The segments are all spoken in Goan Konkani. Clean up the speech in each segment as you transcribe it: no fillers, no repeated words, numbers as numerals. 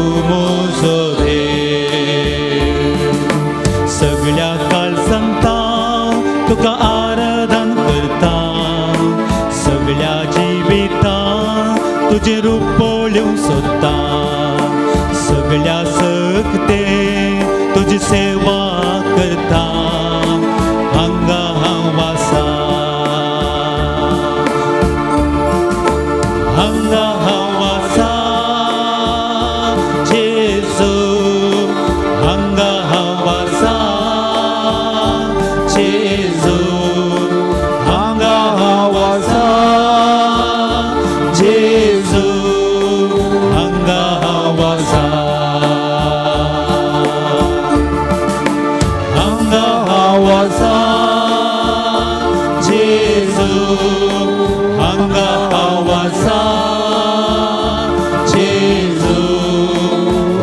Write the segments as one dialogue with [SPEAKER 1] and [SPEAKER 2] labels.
[SPEAKER 1] तूं म्हजो देव. सगळ्या काळ सांगता तुका आराधन करता, सगळ्या जिवितां तुजें रूप पळोवंक सोदता, सगळ्या सकते तुजी सेवा करता. हांगा हांव आसा, हांगा हांव आसा जेजू, हांगा हांव आसा जेजू, हांगा हांव आसा जेजू, हांगा हांव आसा, हांगा हांव आसा जेजू, हांगा हांव आसा जेजू,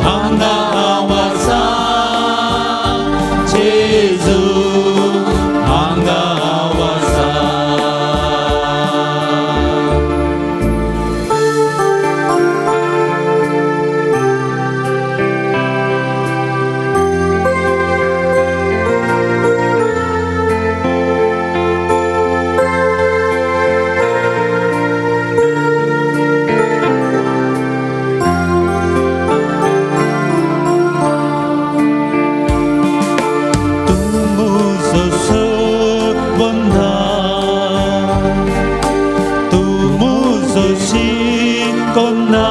[SPEAKER 1] हांगा हांव आसा जेजू, हांगा हांव आसा. तूं म्हजो सकबंधा, तूं म्हजो शिकोना,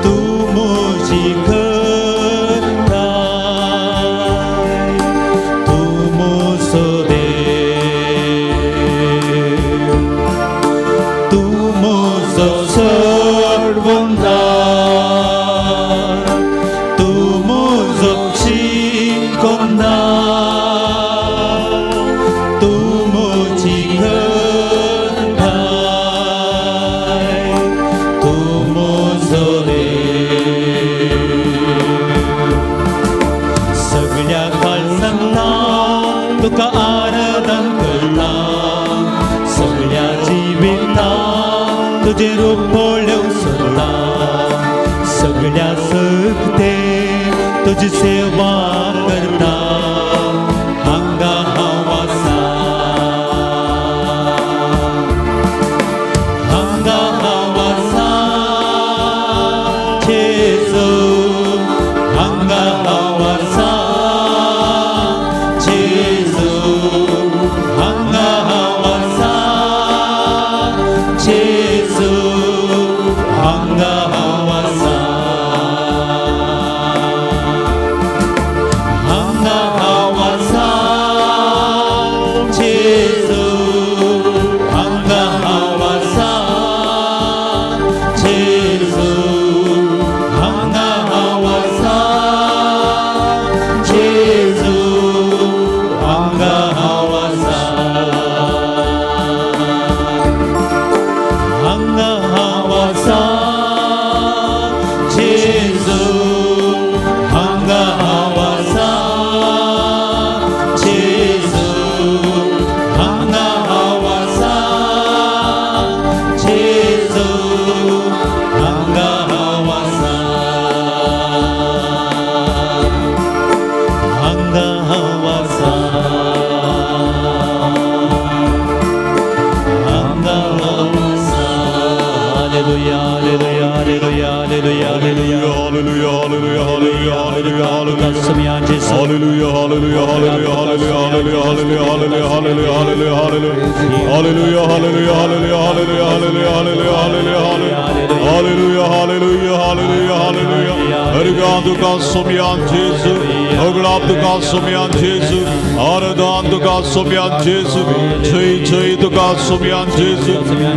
[SPEAKER 1] तूं म्हजी घटाय, तूं म्हजो देव. तूं म्हजो सर्वंदा, तूं म्हजो शिकोना, तूं म्हजी घटाय, तूं म्हजो देव. सगळ्या काळ सांगता तुका आराधन करता, सगळ्या जिविता तुजें रूप पळोवंक सोदता, सगळ्या सकते तुजी सेवा करता. हांगा हांव आसा, हांगा हांव आसा जेजू, हांगा हांव आसा जेजू, हांगा हांव आसा जेजू, हांगा हांव आसा, हांगा हांव आसा जेजू, हांगा हांव आसा जेजू, हांगा हांव आसा जेजू, हांगा हांव आसा, हांगा हांव आसा जेजू, हांगा हांव आसा जेजू, हांगा हांव आसा जेजू, हांगा हांव आसा, हांगा हांव आसा, हांगा हांव आसा. Hallelujah, hallelujah, hallelujah, hallelujah, hallelujah.
[SPEAKER 2] Hallelujah, hallelujah, hallelujah, hallelujah, hallelujah.
[SPEAKER 1] Simeon Jesu.
[SPEAKER 2] Hallelujah, hallelujah, hallelujah, hallelujah, hallelujah, hallelujah, hallelujah, hallelujah, hallelujah. Hallelujah, hallelujah, hallelujah, hallelujah, hallelujah, hallelujah, hallelujah, hallelujah. Hallelujah, hallelujah, hallelujah, hallelujah. हरगान तुका सोमयान जेजू, होगळाप तुका सोमयान जेजू, आरदान तुका सोमयान जेजू, जय जय तुका सोमयान जेजू,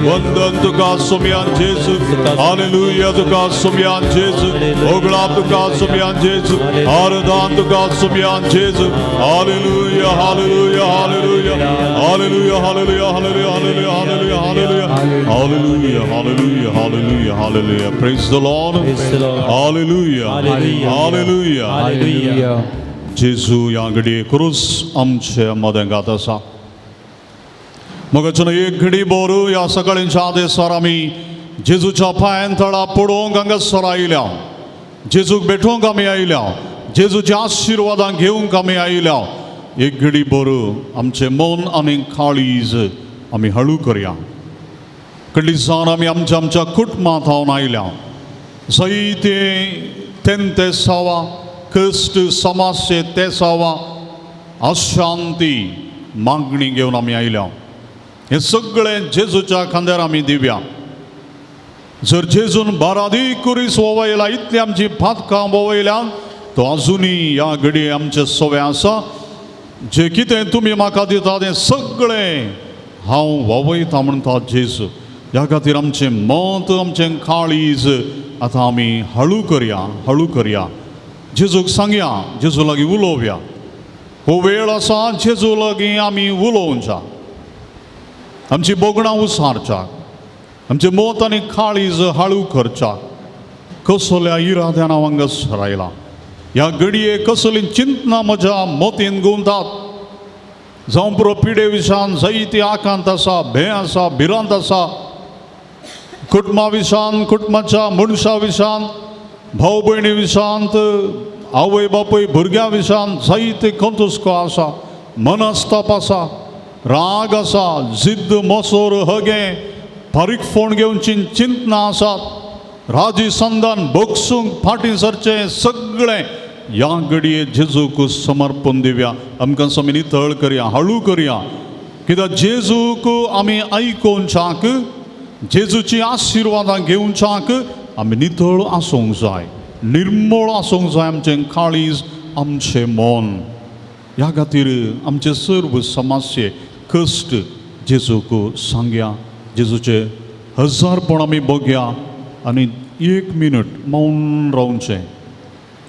[SPEAKER 2] वंदन तुका सोमयान जेजू, हालेलुया तुका सोमयान जेजू, होगळाप तुका सोमयान जेजू, आरदान तुका सोमयान जेजू. Hallelujah, hallelujah, hallelujah, hallelujah, hallelujah, hallelujah, hallelujah, hallelujah, hallelujah, hallelujah, hallelujah, hallelujah, hallelujah. Praise the Lord.
[SPEAKER 1] Praise the Lord.
[SPEAKER 2] Hallelujah.
[SPEAKER 1] Hallelujah.
[SPEAKER 2] Hallelujah.
[SPEAKER 1] Hallelujah.
[SPEAKER 2] जेजू ह्या घडये क्रूस आमचे मदेंगात आसा. मगचन एक घडी बोरू ह्या सकाळींच्या आदेसार आमी जेजूच्या पांयान तळा पडोवंक हांगासर आयल्या, जेजूक भेटोवंक आमी आयल्या, जेजूच्या आशिर्वादां घेवंक आमी आयल्या. एक घडी बरो आमचें मन आनी काळीज आमी हळू करया. कडली जावन आमी आमच्या आमच्या कुटुंबांत हांव आयल्या, जायते तेंते सावा कश्ट समस्ये ते सावा अशांती मागणी घेवन आमी आयल्या. हें सगळें जेजूच्या खांद्यार आमी दिवया. जर जेजून बारादी कुरीस वोवयला इतली आमची पातकां वोवयल्या, तो आजुनूय ह्या घडये आमचे सवे आसा. जे कितें तुमी म्हाका दिता तें सगळें हांव वोवयता म्हणटा जेजू. ह्या खातीर आमचें मत आमचें काळीज आतां आमी हळू करया, हळू करया. जेजूक सांगया, जेजू लागीं उलोवया. हो वेळ आसा जेजू लागीं आमी उलोवच्या, आमची बोगणां उसारच्या, आमचें मत आनी काळीज हळू करच्या. कसल्या इराद्यान हांव हांगासर आयलां, ह्या घडये कसलीं चिंतनां म्हज्या मतीन गुंवतात, जावं पुरो पिडे विशान जायती आकांत आसा, भंय आसा, भिरांत आसा, कुटुंबा विशान, कुटुंबाच्या मनशा विशान, भाव भयणी विशांत, आवय बापूय भुरग्यां विशान जायते कंतुस्को आसा, मनस्ताप आसा, राग आसा, जिद्द मोसोर हगें फारीकफोण घेवची चिंतनां आसात, राजी संदान बगसूंक फाटीं सरचें सगळें ह्या घडये जेजूक समर्पण दिवया. आमकां आमी नितळ करया, हळू करया, कित्याक जेजूक आमी आयकोवच्याक, जेजूची आशिर्वादां घेवच्याक आमी नितळ आसूंक जाय, निर्मळ आसूंक जाय आमचें काळीज, आमचें मन. ह्या खातीर आमचे सर्व समस्ये कश्ट जेजूक सांगया, जेजूचे हजारपण आमी बघया आनी एक मिनट मौन रावचें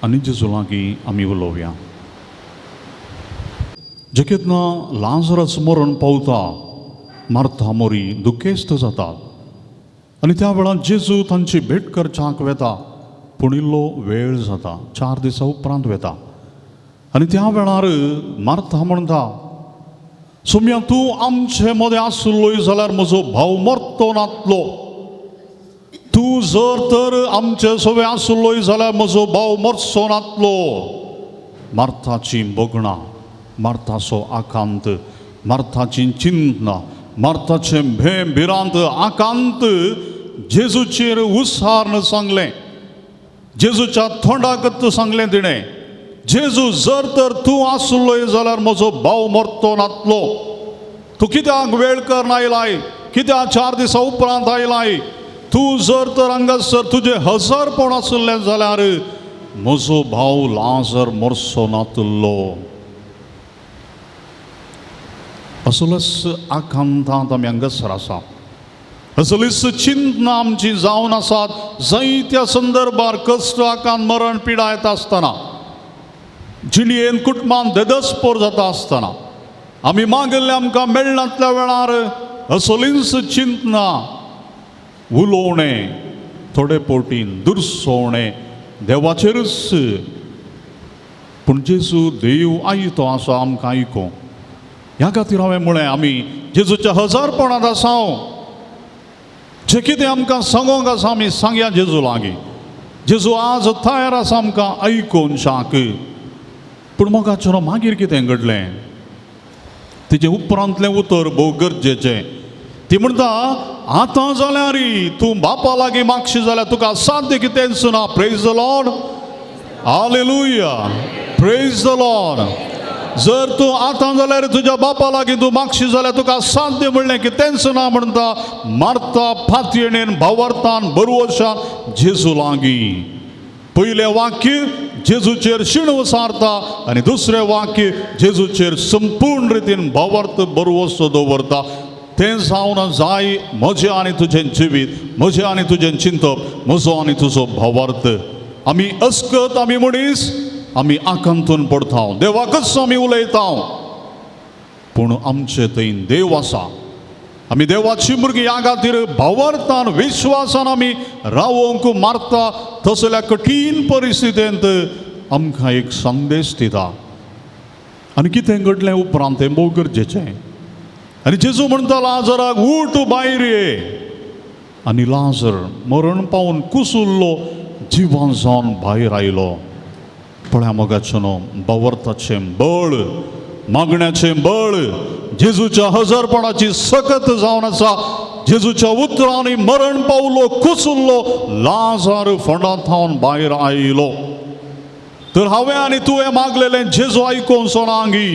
[SPEAKER 2] आनी जेजू लागीं आमी उलोवया. जे केन्ना लाजरस मरण पावता, मार्था मोरी दुखेस्त जातात आनी त्या वेळार जेजू तांची भेट करच्याक वेता, पूण इल्लो वेळ जाता, 4 दिसां उपरांत वेता. आनी त्या वेळार मार्था म्हणटा, सोम्या तूं आमचे मदें आसलोय जाल्यार म्हजो भाव मरतो नातलो, तूं जर तर आमचे सवे आसलोय जाल्यार म्हजो भाव मरचो नातलो. मार्थाची बगणां, मार्थाचो आकांत, मार्थाची चिंतना, मार्थाचें भें भिरांत आकांत जेजूचेर उसार्न सांगलें, जेजूच्या तोंडाकत सांगलें तिणें, जेजू जर तर तूं आसलोय जाल्यार म्हजो भाव मरतो नातलो, तूं कित्याक वेळ करन आयलाय, कित्याक 4 दिसां उपरांत आयलाय, तूं जर तर हांगासर तुजें हजारपण आसलें जाल्यार म्हजो भाव लाजर मरचो नातलो. असलोच आकांतांत आमी हांगासर आसा, असलीच चिंतना आमची जावन आसात. जायत्या संदर्भार कश्ट आकांत मरण पिडा येता आसतना, जिणयेन कुटुंबान देदस्पोर जाता आसतना, आमी मागिल्लें आमकां मेळनातल्या वेळार असलींच चिंतना, उलोवणें, थोडे पोटीन दुरसोवणें देवाचेरूच. पूण जेजू देव आयतो आसा आमकां आयको. ह्या खातीर हांवें म्हळें आमी जेजूच्या हजारपणांत आसा, जें कितें आमकां सांगोंक आसा आमी सांगया जेजू लागीं. जेजू आज तयार आसा आमकां आयकोवच्याक. पूण मोगाचें मागीर कितें घडलें, तिचें उपरांतलें उतर भोव गरजेचें. ती म्हणटा, आतां जाल्यार तूं बापा लागीं मागशी जाल्यार तुका साध्य कितेंच ना. Praise the Lord, hallelujah, praise the Lord. जर तूं आतां जाल्यार तुज्या बापा लागीं तूं मागशी जाल्यार तुका साध्य म्हणलें कितेंच ना म्हणटा. मारता फातयेणेन भावार्थान बरवशान जेजू लागीं. पयलें वाक्य जेजूचेर शीण वसारता आनी दुसरें वाक्य जेजूचेर संपूर्ण रितीन भावार्थ बरवसो दवरता. तें जावन जाय म्हजें आनी तुजें जिवीत, म्हजें आनी तुजें चिंतप, म्हजो आनी तुजो भावार्थ. आमी अस्कत, आमी मनीस, आमी आकांतून पडता, देवाकच आमी उलयता, पूण आमचे थंय देव आसा. आमी देवाची भुरगीं. ह्या खातीर भावार्थान विश्वासान आमी रावोंक मारता तसल्या कठीण परिस्थितींत आमकां एक संदेश दिता. आनी कितें घडलें उपरांत तें भोव गरजेचें. आनी जेजू म्हणटा, लाजराक उठ भायर ये. आनी लाजर मरण पावून कुसुल्लो जिवन जावन भायर आयलो. पळया मोगाचें बावरताचें बळ, मागण्याचें बळ, जेजूच्या हजारपणाची सकत जावन आसा. जेजूच्या उतरांनी मरण पावलो, कुसुल्लो लाजार फोंडांत थावन भायर आयलो. तर हांवें आनी तुवें मागलेलें जेजू आयकून सोणांगी.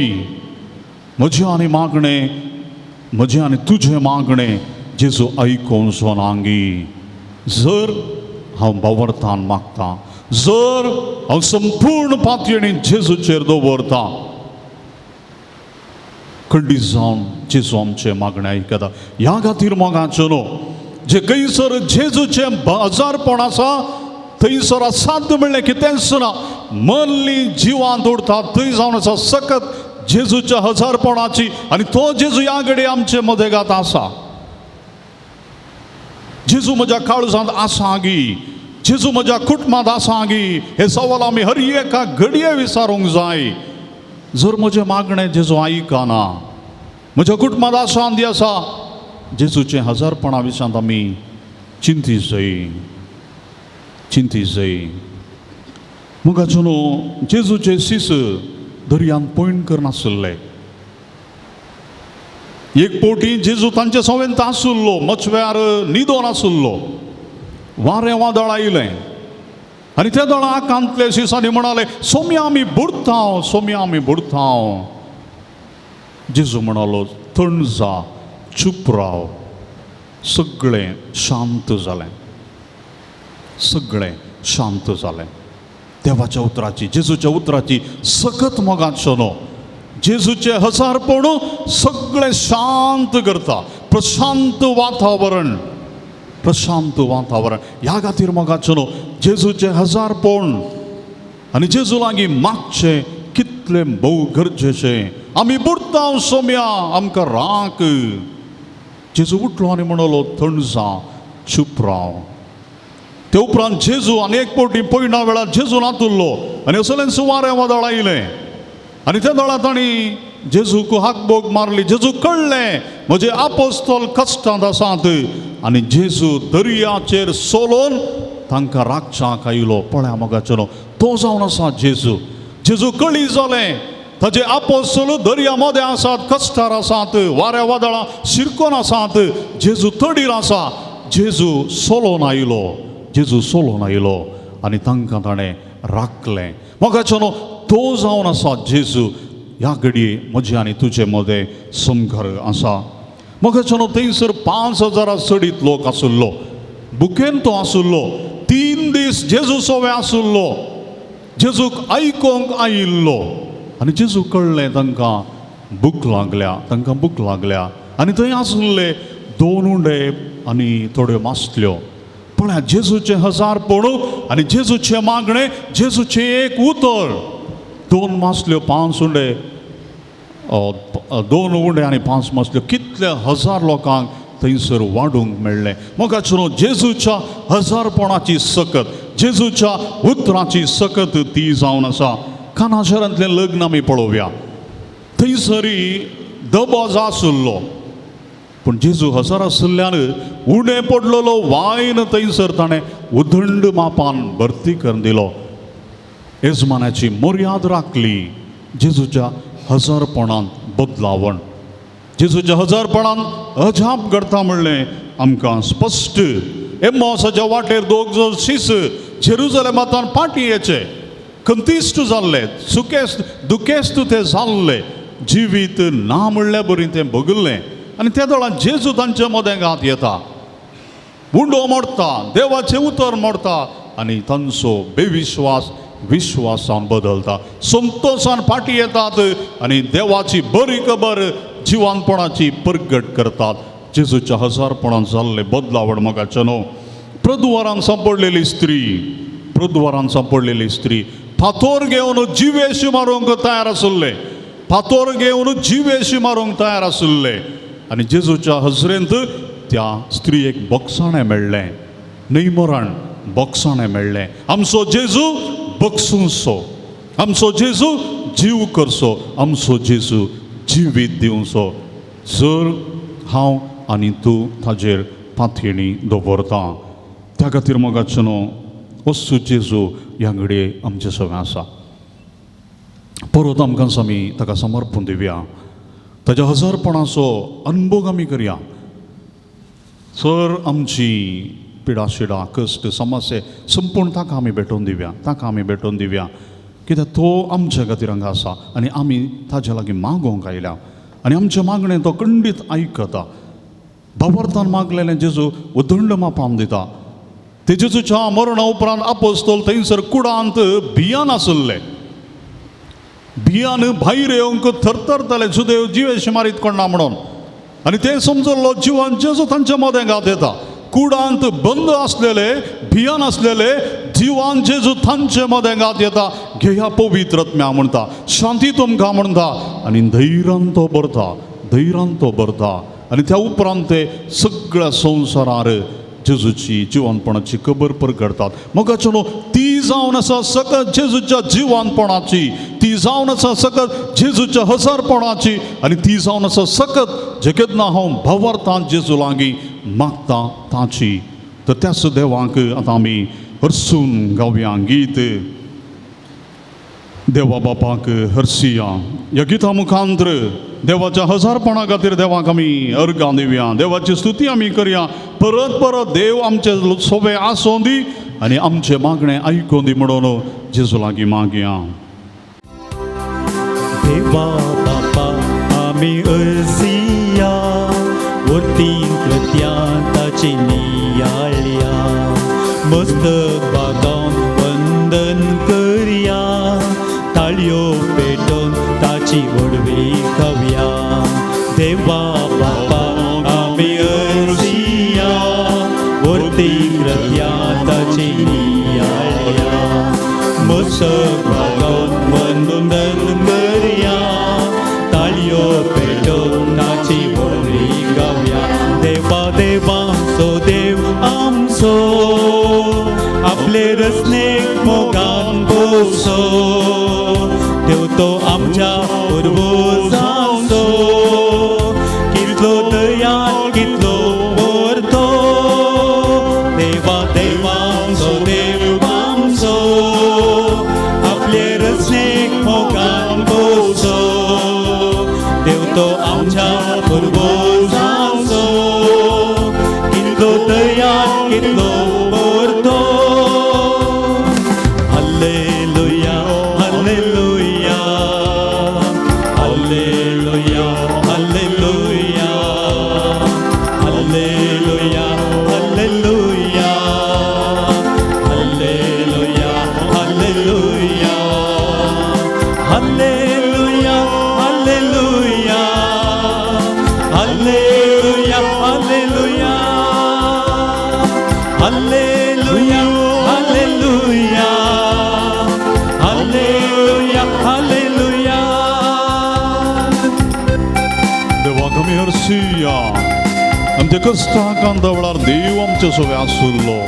[SPEAKER 2] म्हजें आनी मागणें, म्हजें आनी तुजें मागणें जेजू आयकून सोणांगी. जर हांव बावरतान मागतां, जर हांव संपूर्ण पातयेणी जेजूचेर दवरतां, खंडीत जावन जेजू आमचें मागणें आयकता. ह्या खातीर मोगाचो न्हू जे खंयसर जेजूचें हजारपण आसा थंयसर असाध्य म्हणलें कितेंच ना. मल्ली जिवांत उरता थंय जावन आसा सकत जेजूच्या हजारपणाची. आनी तो जेजू ह्या घडये आमचे मदेगात आसा. जेजू म्हज्या काळजांत आसा गी, जेजू म्हज्या कुटुंबांत आसा गी, हे सवाल आमी हर एका घडये विचारूंक जाय. जर म्हजें मागणें जेजू आयकना, म्हज्या कुटुंबांत अशांती आसा, जेजूचें हजारपणा विशांत आमी चिंती जाय, चिंती जाय. मुगाचो न्हू जेजूचे शिस दर्यांत पयण करनासले. एक पोटी जेजू तांचे सवेंत आसुल्लो, मचव्यार न्हिदोन आसुल्लो. वारें वादळ आयलें आनी त्या दोळा आकांतले शिसांनी म्हणाले, सोम्या आमी बुडतांव, सोम्या आमी बुडतांव. जेजू म्हणालो, थंड जा, चूप राव. सगळें शांत जालें, सगळें शांत जालें. देवाच्या उतराची, जेजूच्या उतराची सकत मोगाचो न्हू जेजूचे हजारपण सगळें शांत करता. प्रशांत वातावरण, प्रशांत वातावरण. ह्या खातीर मोगाचो न्हू जेजूचें हजारपण आनी जेजू लागीं मागचें कितलें भोव गरजेचें. आमी बुडता सोम्या, आमकां राख. जेजू उठलो आनी म्हणलो, थंड जा, चूप राव. ते उपरांत जेजू आनी एक पवटी पयणा वेळार जेजू नातुल्लो आनी असलेंच वारें वादळ आयलें आनी त्या दळा तांणी जेजूक हाकबोग मारली. जेजू कळ्ळें म्हजे आपोस्तोल कश्टांत आसात आनी जेजू दर्याचेर सोलोन तांकां राखच्याक आयलो. पळया मोगाचो न्हू तो जावन आसा जेजू. जेजू कळी जालें ताजे आपोस्तोल दर्या मदें आसात, कश्टार आसात, वाऱ्या वादळां शिरकोन आसात. जेजू तडीर आसा. जेजू सोलोन आयलो, जेजू सोलोन आयलो आनी तांकां ताणें राखलें. मोगाचो न्हू तो जावन आसा जेजू. ह्या घडये म्हजे आनी तुजे मदें संघर्श आसा. मोगाचो न्हू थंयसर 5000 चडीत लोक आसुल्लो, बुकेन तो आसुल्लो. 3 दीस जेजू सोवे आसुल्लो, जेजूक आयकोंक आयिल्लो आनी जेजू कळ्ळें तांकां भूक लागल्या, तांकां भूक लागल्या. आनी थंय आसुल्ले 2 उंडे आनी थोड्यो मासल्यो. पळया जेजूचें हजारपण आनी जेजूचें मागणें, जेजूचें एक उतर. 2 मासल्यो 5 उंडे, 2 उंडे आनी 5 मासल्यो, कितले हजार लोकांक थंयसर वाडूंक मेळ्ळें. मोगाचो न्हू जेजूच्या हजारपणाची सकत, जेजूच्या उतराची सकत ती जावन आसा. काना शहरांतलें लग्न आमी पळोवया. थंयसरी दबाज आसुल्लो, पूण जेजू हजार आशिल्ल्यान उणें पडलेलो वायन थंयसर ताणें उदंड मापान भरती करून दिलो. येजमानाची मर्याद राखली. जेजूच्या हजारपणान बदलावण, जेजूच्या हजारपणान अजाप घडता म्हणलें आमकां स्पश्ट. एम्मावसाच्या वाटेर दोग जण शीस जेरुजलेमांतान पाटी येचे खंतिश्ट जाल्ले, सुकेस्त दुखेस्त ते जाल्ले, जिवीत ना म्हणल्या बरी तें भोगिल्लें. आनी त्या दोळान जेजू तांचे मदें घात येता, उंडो मोडटा, देवाचें उतर मोडटा आनी तांचो बेविश्वास विश्वासान बदलता. संतोशान फाटी येतात आनी देवाची बरी खबर जिवानपणाची परगट करतात. जेजूच्या हजारपणान जाल्ले बदलावण मोगाचें न्हू प्रद्वारान सांपडलेली स्त्री, प्रद्वारान सांपडलेली स्त्री फातोर घेवन जिवेशी मारूंक तयार आसुल्ले, फातोर घेवन जिवेशी मारूंक तयार आसुल्ले. आनी जेजूच्या हजरेंत त्या स्त्रियेक बोगसाणें मेळ्ळें, न्हय मरण, बोगसाणें मेळ्ळें. आमचो जेजू बगसुंचो, आमचो जेजू जीव करचो, आमचो जेजू जिवीत दिवचो, जर हांव आनी तूं ताजेर पातयेणी दवरता. त्या खातीर मोगाचो न्हू वस्तू जेजू ह्या घडये आमचे सगळें आसा. परत आमकां आमी ताका समर्पण दिवया, ताज्या हजारपणाचो अनभोग आमी करया. सर आमची पिडाशिडा कश्ट समस्ये संपूर्ण ताका आमी भेटोवन दिवया, ताका आमी भेटोवन दिवया, कित्याक तो आमच्या खातीर हांगा आसा आनी आमी ताज्या लागीं मागोवंक आयल्या आनी आमचें मागणें तो खंडीत आयकता. भावार्थान मागलेलें जेजू उदंड मापाम दिता. ते जेजूच्या मरणा उपरांत आपोस्तोल थंयसर कुडांत भियान आसले, भियान भायर येवंक थरथरताले, सुदेव जिवेश मारीत कोण ना म्हणून. आनी ते समजल्लो जिवान जेजू तांच्या मदें घात येता. कुडांत बंद आसलेले भियान आसलेले जिवान जेजू तांचे मदें घात येता. घेया पवित्र आत्म्या म्हणटा, शांती तुमकां म्हणटा आनी धैर्यान तो भरता, धैर्यान तो भरता. आनी त्या उपरांत ते सगळ्या संवसारार जेजूची जिवनपणाची खबर परगडतात. मोगाचो न्हू ती जावन आसा सकत जेजूच्या जिवनपणाची, ती जावन आसा सकत जेजूच्या हजारपणाची आनी ती जावन आसा सकत जे केन्ना हांव भावार्थान जेजू लागीं मागता ताची. तर त्याच देवाक आतां आमी हरसून गावया गीत देवा बापाक हरसिया. ह्या गिता मुखांत्र देवाच्या हजारपणा खातीर देवाक आमी अर्गां दिवया, देवाची स्तुती आमी करया. परत परत देव आमचे सोबे आसूं दी आनी आमचें मागणें आयकूं दी म्हणून जेजू लागीं मागया.
[SPEAKER 1] देवा बापा आमी अर्सिया, वरती कृत्यां ताची नियाळया, मस्तक बागावन वंदन करया, ताळयो पेटोवन ताची व्हडवी गावया. देवा बापा आमी अर्सिया, वरती कृत्यां ताची नियाळया, मस्तक बागावन वंदन करया, ताळयो पेटोवन ताची व्हडवी गावया. देवा देवा सो देव आमचो, आपले रचनेक मोगान पोसो, देव तो आमच्या पुर्वजांचो, कितलो दया कितलो व्हरतो. देवा देवांचो देव आमचो, आपले रचनेक मोगान पोसो, देव तो आमच्या पुर्वजांचो, कितलो दया कितलो व्हरतो. Hallelujah hallelujah hallelujah hallelujah hallelujah hallelujah hallelujah hallelujah hallelujah hallelujah hallelujah hallelujah hallelujah hallelujah hallelujah hallelujah.
[SPEAKER 2] देवाक आमी हरसिया. आमच्या कश्टाकांता वेळार देव आमच्या सोबे आसुल्लो,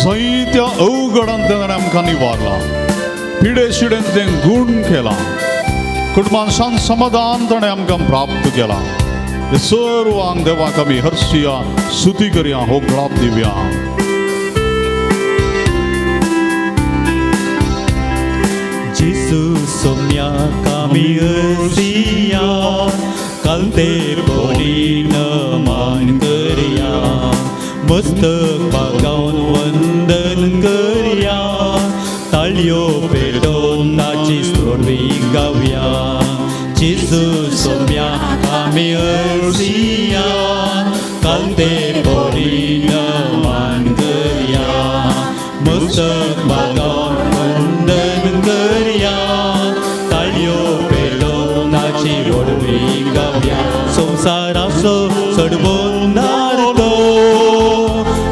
[SPEAKER 2] जायत्या अवघडांतल्यान ताणें आमकां निवारला, पिडे शिडेंतलें गूण केला, कुटुंबान शांत समाधान ताणें आमकां प्राप्त केला. हे सर्वांक देवाक आमी हरसिया, स्तुती करया, हो ग्लाप दिवया.
[SPEAKER 1] जेजू सोम्याक आमी अर्सिया, कालते बोलीन मान करया, मस्तक बागावन वंदन करया, ताळयो पेटोवन ताची स्तोत्री गावया. जेजू सोम्याक आमी अर्सिया, कालते बोलीन मान करया, मस्तक बागावन वंदन करया, ताळयो पेटोवन ताची व्हडवी गावया. संवसाराचो चडबोनार तो,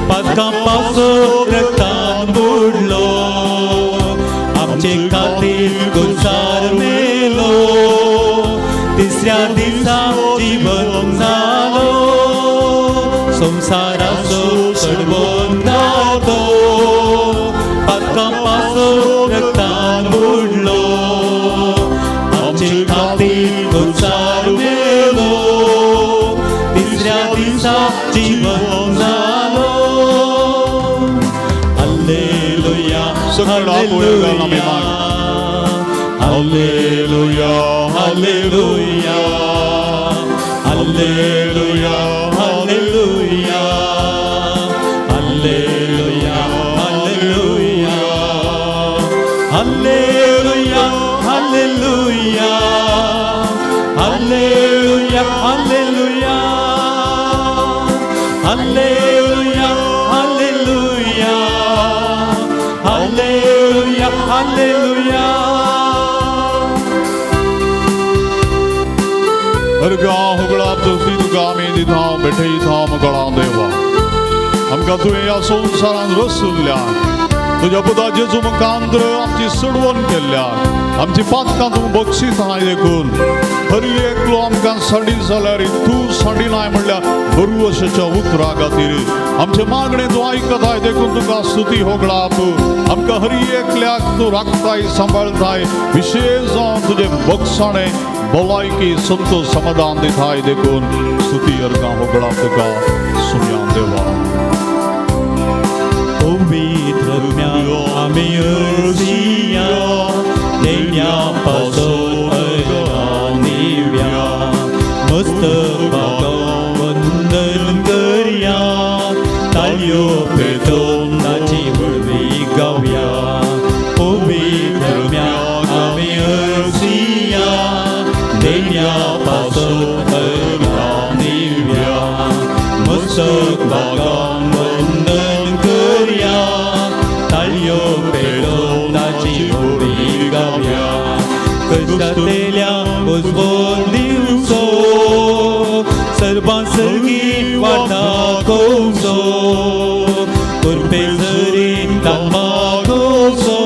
[SPEAKER 1] पातकां पासून रक्तान बुडलो, आमचे खातीर गुलजार मेलो, तिसऱ्या दिसा जिवन जालो. संवसाराचो चडबोनार तो, पातकां पासून रक्तान बुडलो, आमचे खातीर गुलजार मेलो, तिसऱ्या दिसा
[SPEAKER 2] सकड
[SPEAKER 1] Hallelujah, hallelujah, hallelujah, hallelujah, hallelujah, hallelujah, hallelujah, hallelujah, hallelujah, hallelujah, hallelujah, hallelujah, hallelujah, hallelujah.
[SPEAKER 2] अर्घा होगळा तुझी तुका आमी दिता भेटयता मगळा देवा आमकां तुवें ह्या संवसारांत रसुल्ल्या तुज्या पुता जेजू मुखांत्र आमची सोडवण केल्ल्या आमची पातकां तूं बक्षिताय देखून हर एकलो आमकां सांडी जाल्यार तूं सांडी नाय म्हणल्यार बरुवशाच्या उतरा खातीर आमचे मागणें तूं आयकताय देखून तुका स्तुती होगळाप आमकां हर एकल्याक तूं राखताय सांबाळताय विशेश जावन तुजें बक्षाणें भलायकी संतोष समाधान दिताय देखून स्तुती अर्घां होगळाप तुका सुम्या देवा.
[SPEAKER 1] पवित्र आमी अर्जिया देण्या पासून दिव्या मस्तक वंदन करया ताळयो पेटोवन ताची व्हडवी गावया. पवित्र आमी अर्जिया देण्या पासून दिव्या मस्तक वंदन करया ताळयो पेटोवन ताची व्हडवी गावया. कश्टांतल्या उजवोन दिवचो सर्वां सर्गी वाटा कोवचो कृपे सरी मागोवचो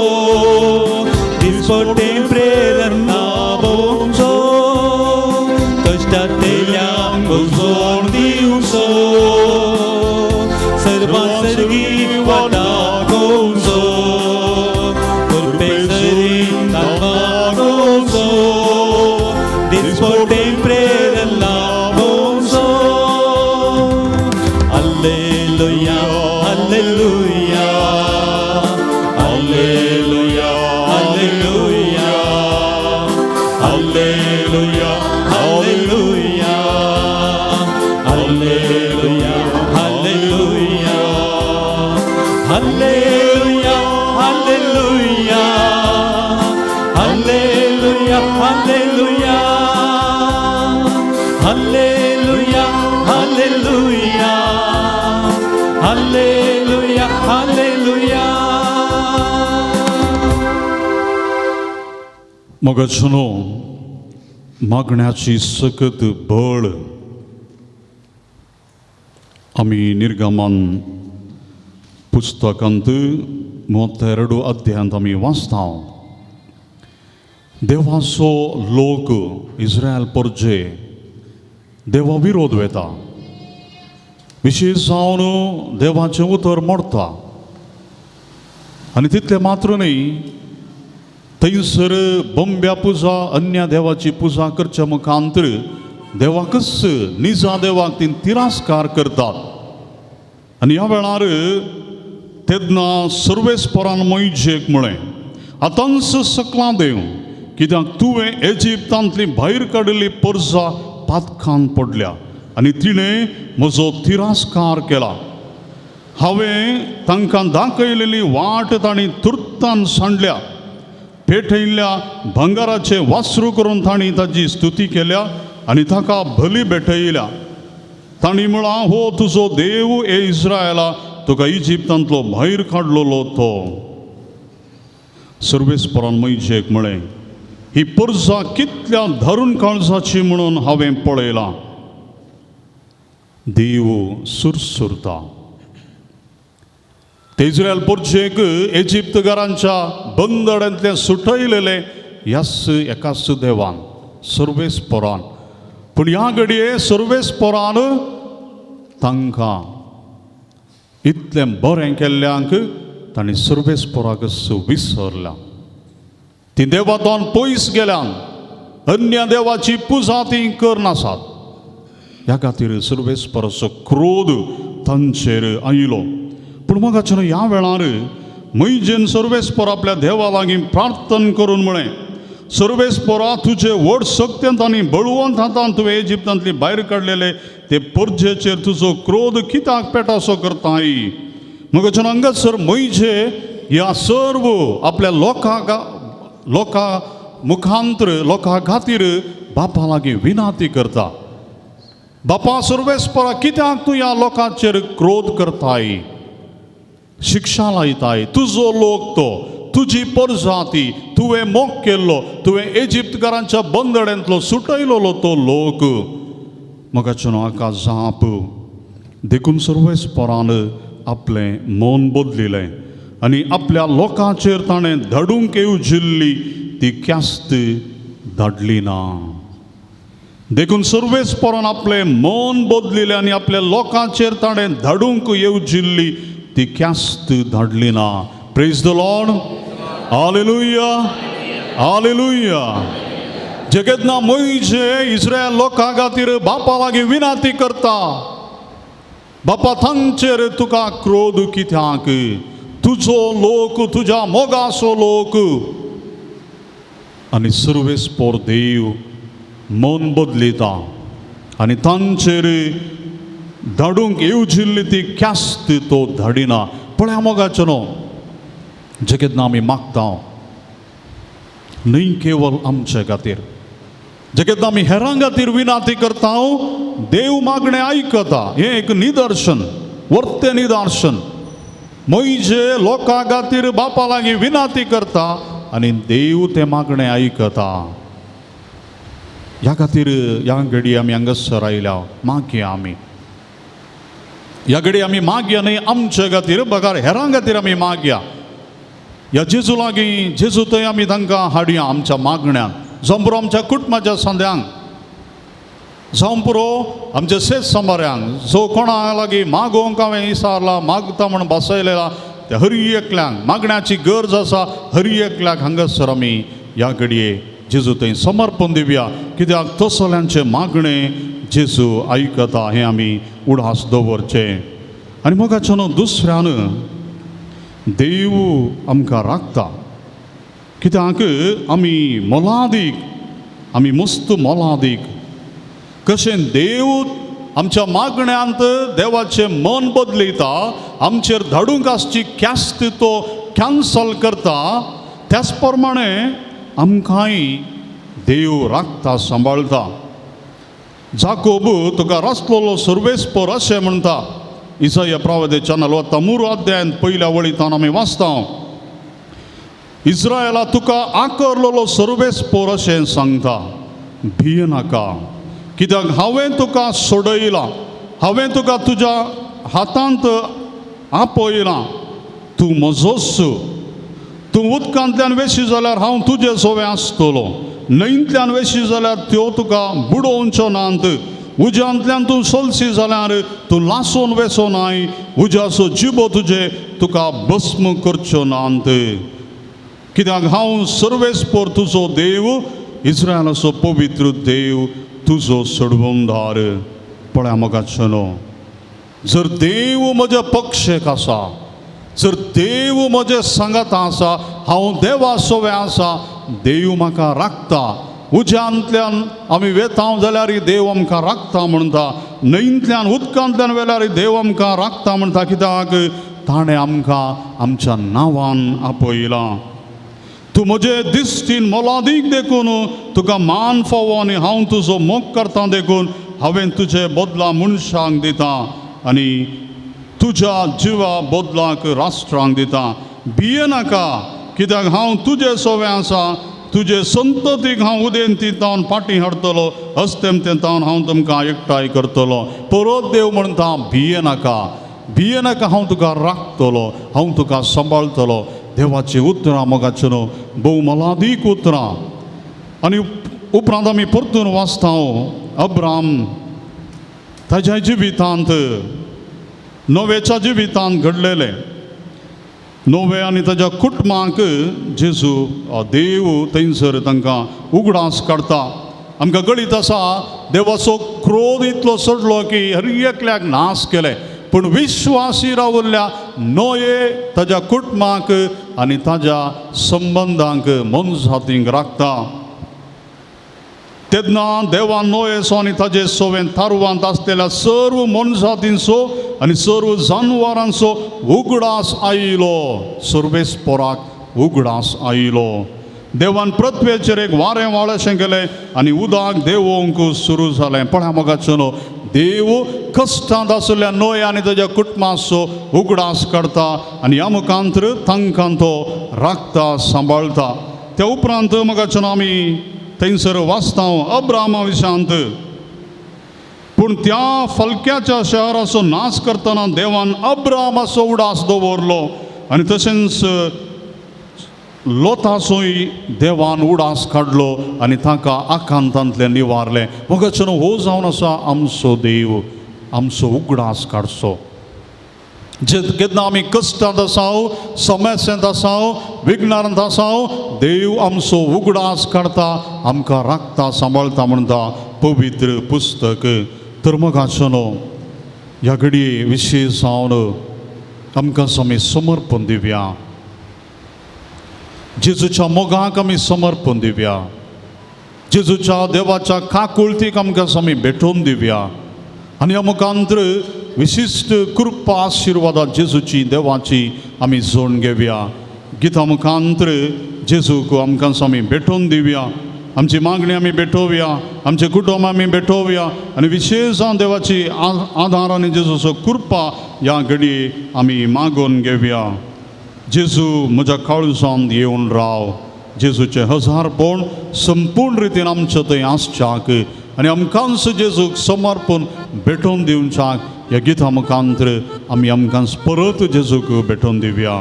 [SPEAKER 1] दिसपट्टे प्रेरणा भोवचो कश्टांतल्या उजवोन दिवचो सर्वां सर्गी वाटा कोवचो कृपे सरी मागोवचो दिसपट्टे प्रेरणा भोवचो. Hallelujah, hallelujah, hallelujah, hallelujah, hallelujah, hallelujah, hallelujah, hallelujah, hallelujah, hallelujah, hallelujah, hallelujah, hallelujah, hallelujah, hallelujah, hallelujah.
[SPEAKER 2] मगचनो मागण्याची सकत बळ आमी निर्गमन पुस्तकांत 32 अध्यायांत आमी वाचता. देवाचो लोक इस्रायल परजे देवा विरोध वेता विशेश जावन देवाचें उतर मोडता आनी तितलें मात्र न्ही थंयसर बंब्या पुजा अन्य देवाची पुजा करच्या मुखांतर देवाकच निजा देवाक ती तिरस्कार करतात. आनी ह्या वेळार तेन्ना सर्वेस्परान मोयजेक म्हळें आतांच सकलां देव कित्याक तुवें एजिप्तांतली भायर काडिल्ली परजा पातकान पडल्या आनी तिणें म्हजो तिरस्कार केला. हांवें तांकां दाखयलेली वाट तांणी तुर्तान सांडल्या पेटयल्ल्या भांगराचे वासरू करून तांणी ताजी स्तुती केल्या आनी ताका बली भेटयल्या. तांणी म्हळां हो तुजो देव ए इस्रायला तुका इजिप्तांतलो भायर काडलेलो तो. सर्वेस्परान मोयजेक म्हळें ही परजा कितल्या धरून काळजाची म्हणून हांवें पळयलां. देव सुरसुरता ते इस्रायल परजेक इजिप्तकारांच्या बंदड्यांतलें सुटयलेलें ह्याच एकाच देवान सर्वेस्परान. पूण ह्या घडये सर्वेस्परान तांकां इतलें बरें केल्ल्यांक तांणी सर्वेस्पराकच विसरल्या. ती देवातून पयस गेल्यान अन्य देवाची पुजा ती करनासात. ह्या खातीर सर्वेस्पराचो क्रोध तांचेर आयलो. पूण मोगाचें ह्या वेळार मोयजेन सर्वेस्पोर आपल्या देवा लागीं प्रार्थन करून म्हळें, सर्वेस्पोरा तुजे व्हड शक्तेंत आनी बळवंत हातान तुवें इजिप्तांतली भायर काडलेले ते परजेचेर तुजो क्रोध कित्याक पेटासो करताय. मगच्यान हांगासर मोयजे ह्या सर्व आपल्या लोकां मुखांतर लोकां खातीर बापा लागीं विनाती करता. बापा सर्वेस्पोरा कित्याक तूं ह्या लोकांचेर क्रोध करताय, शिक्षा लायताय. तुजो लोक तो, तुजी परजाती, तुवें मोग केल्लो, तुवें इजिप्तकारांच्या बंदड्यांतलो सुटयलोलो तो लोक. मगाचें हाका जाप. देखून सर्वेस्पोरान आपलें मन बदलिलें आनी आपल्या लोकांचेर ताणें धाडूंक येवजिल्ली ती ख्यास्त धाडली ना. देखून सर्वेस्पोरान आपलें मन बदलिलें आनी आपल्या लोकांचेर ताणें धाडूंक येवजिल्ली ती ख्यास्त धाडली ना. Praise the Lord. Hallelujah, hallelujah. जगेतना मोयजे Israel लोकां खातीर बापा लागीं विनाती करता, बापा तांचेर तुका क्रोध कित्याक, तुजो लोक तुज्या मोगाचो लोक. आनी सर्वेस्पोर देव मन बदलिता आनी तांचेर धाडूंक येवजिल्ली ती ख्यास्त तो धाडिना. पळया मोगाचो न्हू, जे केन्ना आमी मागता न्हय केवल आमचे खातीर, जे केन्ना आमी हेरां खातीर विनाती करता, देव मागणें आयकता. हें एक निदर्शन, वर्तें निदर्शन. मोयजे लोकां खातीर बापा लागीं विनाती करता आनी देव तें मागणें आयकता. ह्या खातीर ह्या घडी आमी हांगासर आयल्या मागया. आमी ह्या घडी आमी मागया न्हय आमचे खातीर, बगर हेरां खातीर आमी मागया. ह्या जेजू लागीं, जेजू थंय आमी तांकां हाडया आमच्या मागण्यांत. जावं पुरो आमच्या कुटुंबाच्या संद्यांक, जावं पुरो आमच्या शेत सांबाऱ्यांक, जो कोणा लागीं मागोवंक हांवें विचारला, मागता म्हूण बसयलेला त्या हरी एकल्यांक मागण्याची गरज आसा. हरी एकल्याक हांगासर आमी ह्या घडये जेजू थंय समर्पण दिवया, कित्याक तसल्यांचें मागणें जेजू आयकता हें आमी उडास दवरचें. आनी मोगाच्यान दुसऱ्यान देव आमकां राखता, कित्याक आमी मोलादीक, आमी मस्त मोलादीक. कशें देव आमच्या मागण्यांत देवाचें मन बदलयता, आमचेर धाडूंक आसची ख्यास्त तो कॅन्सल करता, त्याच प्रमाणे आमकांय देव राखता, सांबाळता. जाकोब तुका रचलोलो सर्वेस्पोर अशें म्हणटा. इसाया प्रवादेच्या 43 अध्यायांत पयल्या वळींत आमी वाचता, इस्रायला तुका आकरलेलो सर्वेस्पोर अशें सांगता, भियेनाका, कित्याक हांवें तुका सोडयलां, हांवें तुका तुज्या हातांत आपयलां, तूं म्हजोच. तूं उदकांतल्यान वेशी जाल्यार हांव तुजे सोवे आसतलो, न्हंयंतल्यान वेशी जाल्यार त्यो तुका बुडोवच्यो नात, उज्यांतल्यान तूं सोलशी जाल्यार तूं लासून वेसो नाय, उज्याचो जिबो तुजे तुका भस्म करच्यो नात, कित्याक हांव सर्वेस्पोर तुजो देव, इस्रायलाचो पवित्र देव तुजो सोडवणदार. पळया मोगाचो न्हू, जर देव म्हज्या पक्षेक आसा, जर देव म्हजे सांगात आसा, हांव देवा सोवे आसा, देव म्हाका राखता. उज्यांतल्यान आमी वेता जाल्यार देव आमकां राखता म्हणटा, न्हंयंतल्यान उदकांतल्यान वेल्यार देव आमकां राखता म्हणटा, कित्याक ताणें आमकां आमच्या नांवान आपयलां. तूं म्हजे दिश्टीन मोलादीक देखून तुका मान फावो आनी हांव तुजो मोग करता देखून हांवें तुजे बदला मनशांक दिता आनी तुज्या जिवा बदलाक राष्ट्रांक दिता. भियेनाका, कित्याक हांव तुजे सोवे आसा, तुजे संततीक हांव उदेंती तावन फाटीं हाडटलो, अस्तेमते तावन हांव तुमकां एकठांय करतलो. परत देव म्हणटा, भियेनाका, भियेनाका, हांव तुका राखतलो, हांव तुका सांबाळटलो. देवाची उतरां मोगाचें न्हू, भोव मोलादीक उतरां. आनी उपरांत आमी परतून वाचता, अब्राम ताज्या जिवितांत, नोवेच्या जिवितांत घडलेलें. नोवे आनी ताज्या कुटुंबाक जेजू देव थंयसर तांकां उगडास काडटा. आमकां गळीत आसा, देवाचो क्रोध इतलो चडलो की हर एकल्याक नाश केले. पूण विश्वासी रावल्ल्या नोये ताज्या कुटुंबाक आनी ताज्या संबंदांक मनजातींक राखता. तेन्ना देवान नोयेचो आनी ताजे सोवें तारवांत आसलेल्या सर्व मनजातींचो आनी सर्व जानवरांचो उगडास आयलो. सर्वेस्पोराक उगडास आयलो. देवान पृथ्वेचेर एक वारें वाळशें केलें आनी उदक देंवोवंक सुरू जालें. पळया मोगाचो देव कश्टांत आशिल्ल्या नोय आनी ताज्या कुटुंबाचो उगडास काडटा आनी ह्या मुखांतर तांकां तो राखता सांबाळटा. त्या उपरांत मोगाचो आमी थंयसर वाचता अब्रामा विशांत. पूण त्या फलक्याच्या शहराचो नाश करतना देवान अब्रामाचो उडास दवरलो आनी तशेंच लोताचोय देवान उडास काडलो आनी ताका आकांतांतलें निवारलें. मोगाचो हो जावन आसा आमचो देव, आमचो उगडास काडचो. जे केन्ना आमी कश्टांत आसाव, समस्यांत आसाव, विघ्नांत आसाव, देव आमचो उगडास काडटा, आमकां राखता सांबाळटा म्हणटा पवित्र पुस्तक. तर मोगाचो ह्या घडये विशेश जावन आमकां आमी समर्पण दिवया, जेजूच्या मोगाक आमी समर्पण दिवया, जेजूच्या देवाच्या काकुळतीक आमकां आमी भेटोवन दिवया आनी ह्या मुखांतर विशिश्ट कृपा आशिर्वादा जेजूची देवाची आमी जोड घेवया. गिता मुखांतर जेजूक आमकां आमी भेटोवन दिवया, आमची मागणी आमी भेटोवया, आमचें कुटुंब आमी भेटोवया आनी विशेश जावन देवाची आधार आनी जेजूचो कृपा ह्या घडये आमी मागून घेवया. जेजू म्हज्या काळजांत येवन राव. जेजूचें हजारपण संपूर्ण रितीन आमचे थंय आसच्याक आनी आमकांच जेजूक समर्पण भेटोवन दिवच्याक ह्या गिता मुखांतर आमी आमकां परत जेजूक भेटोवन दिवया.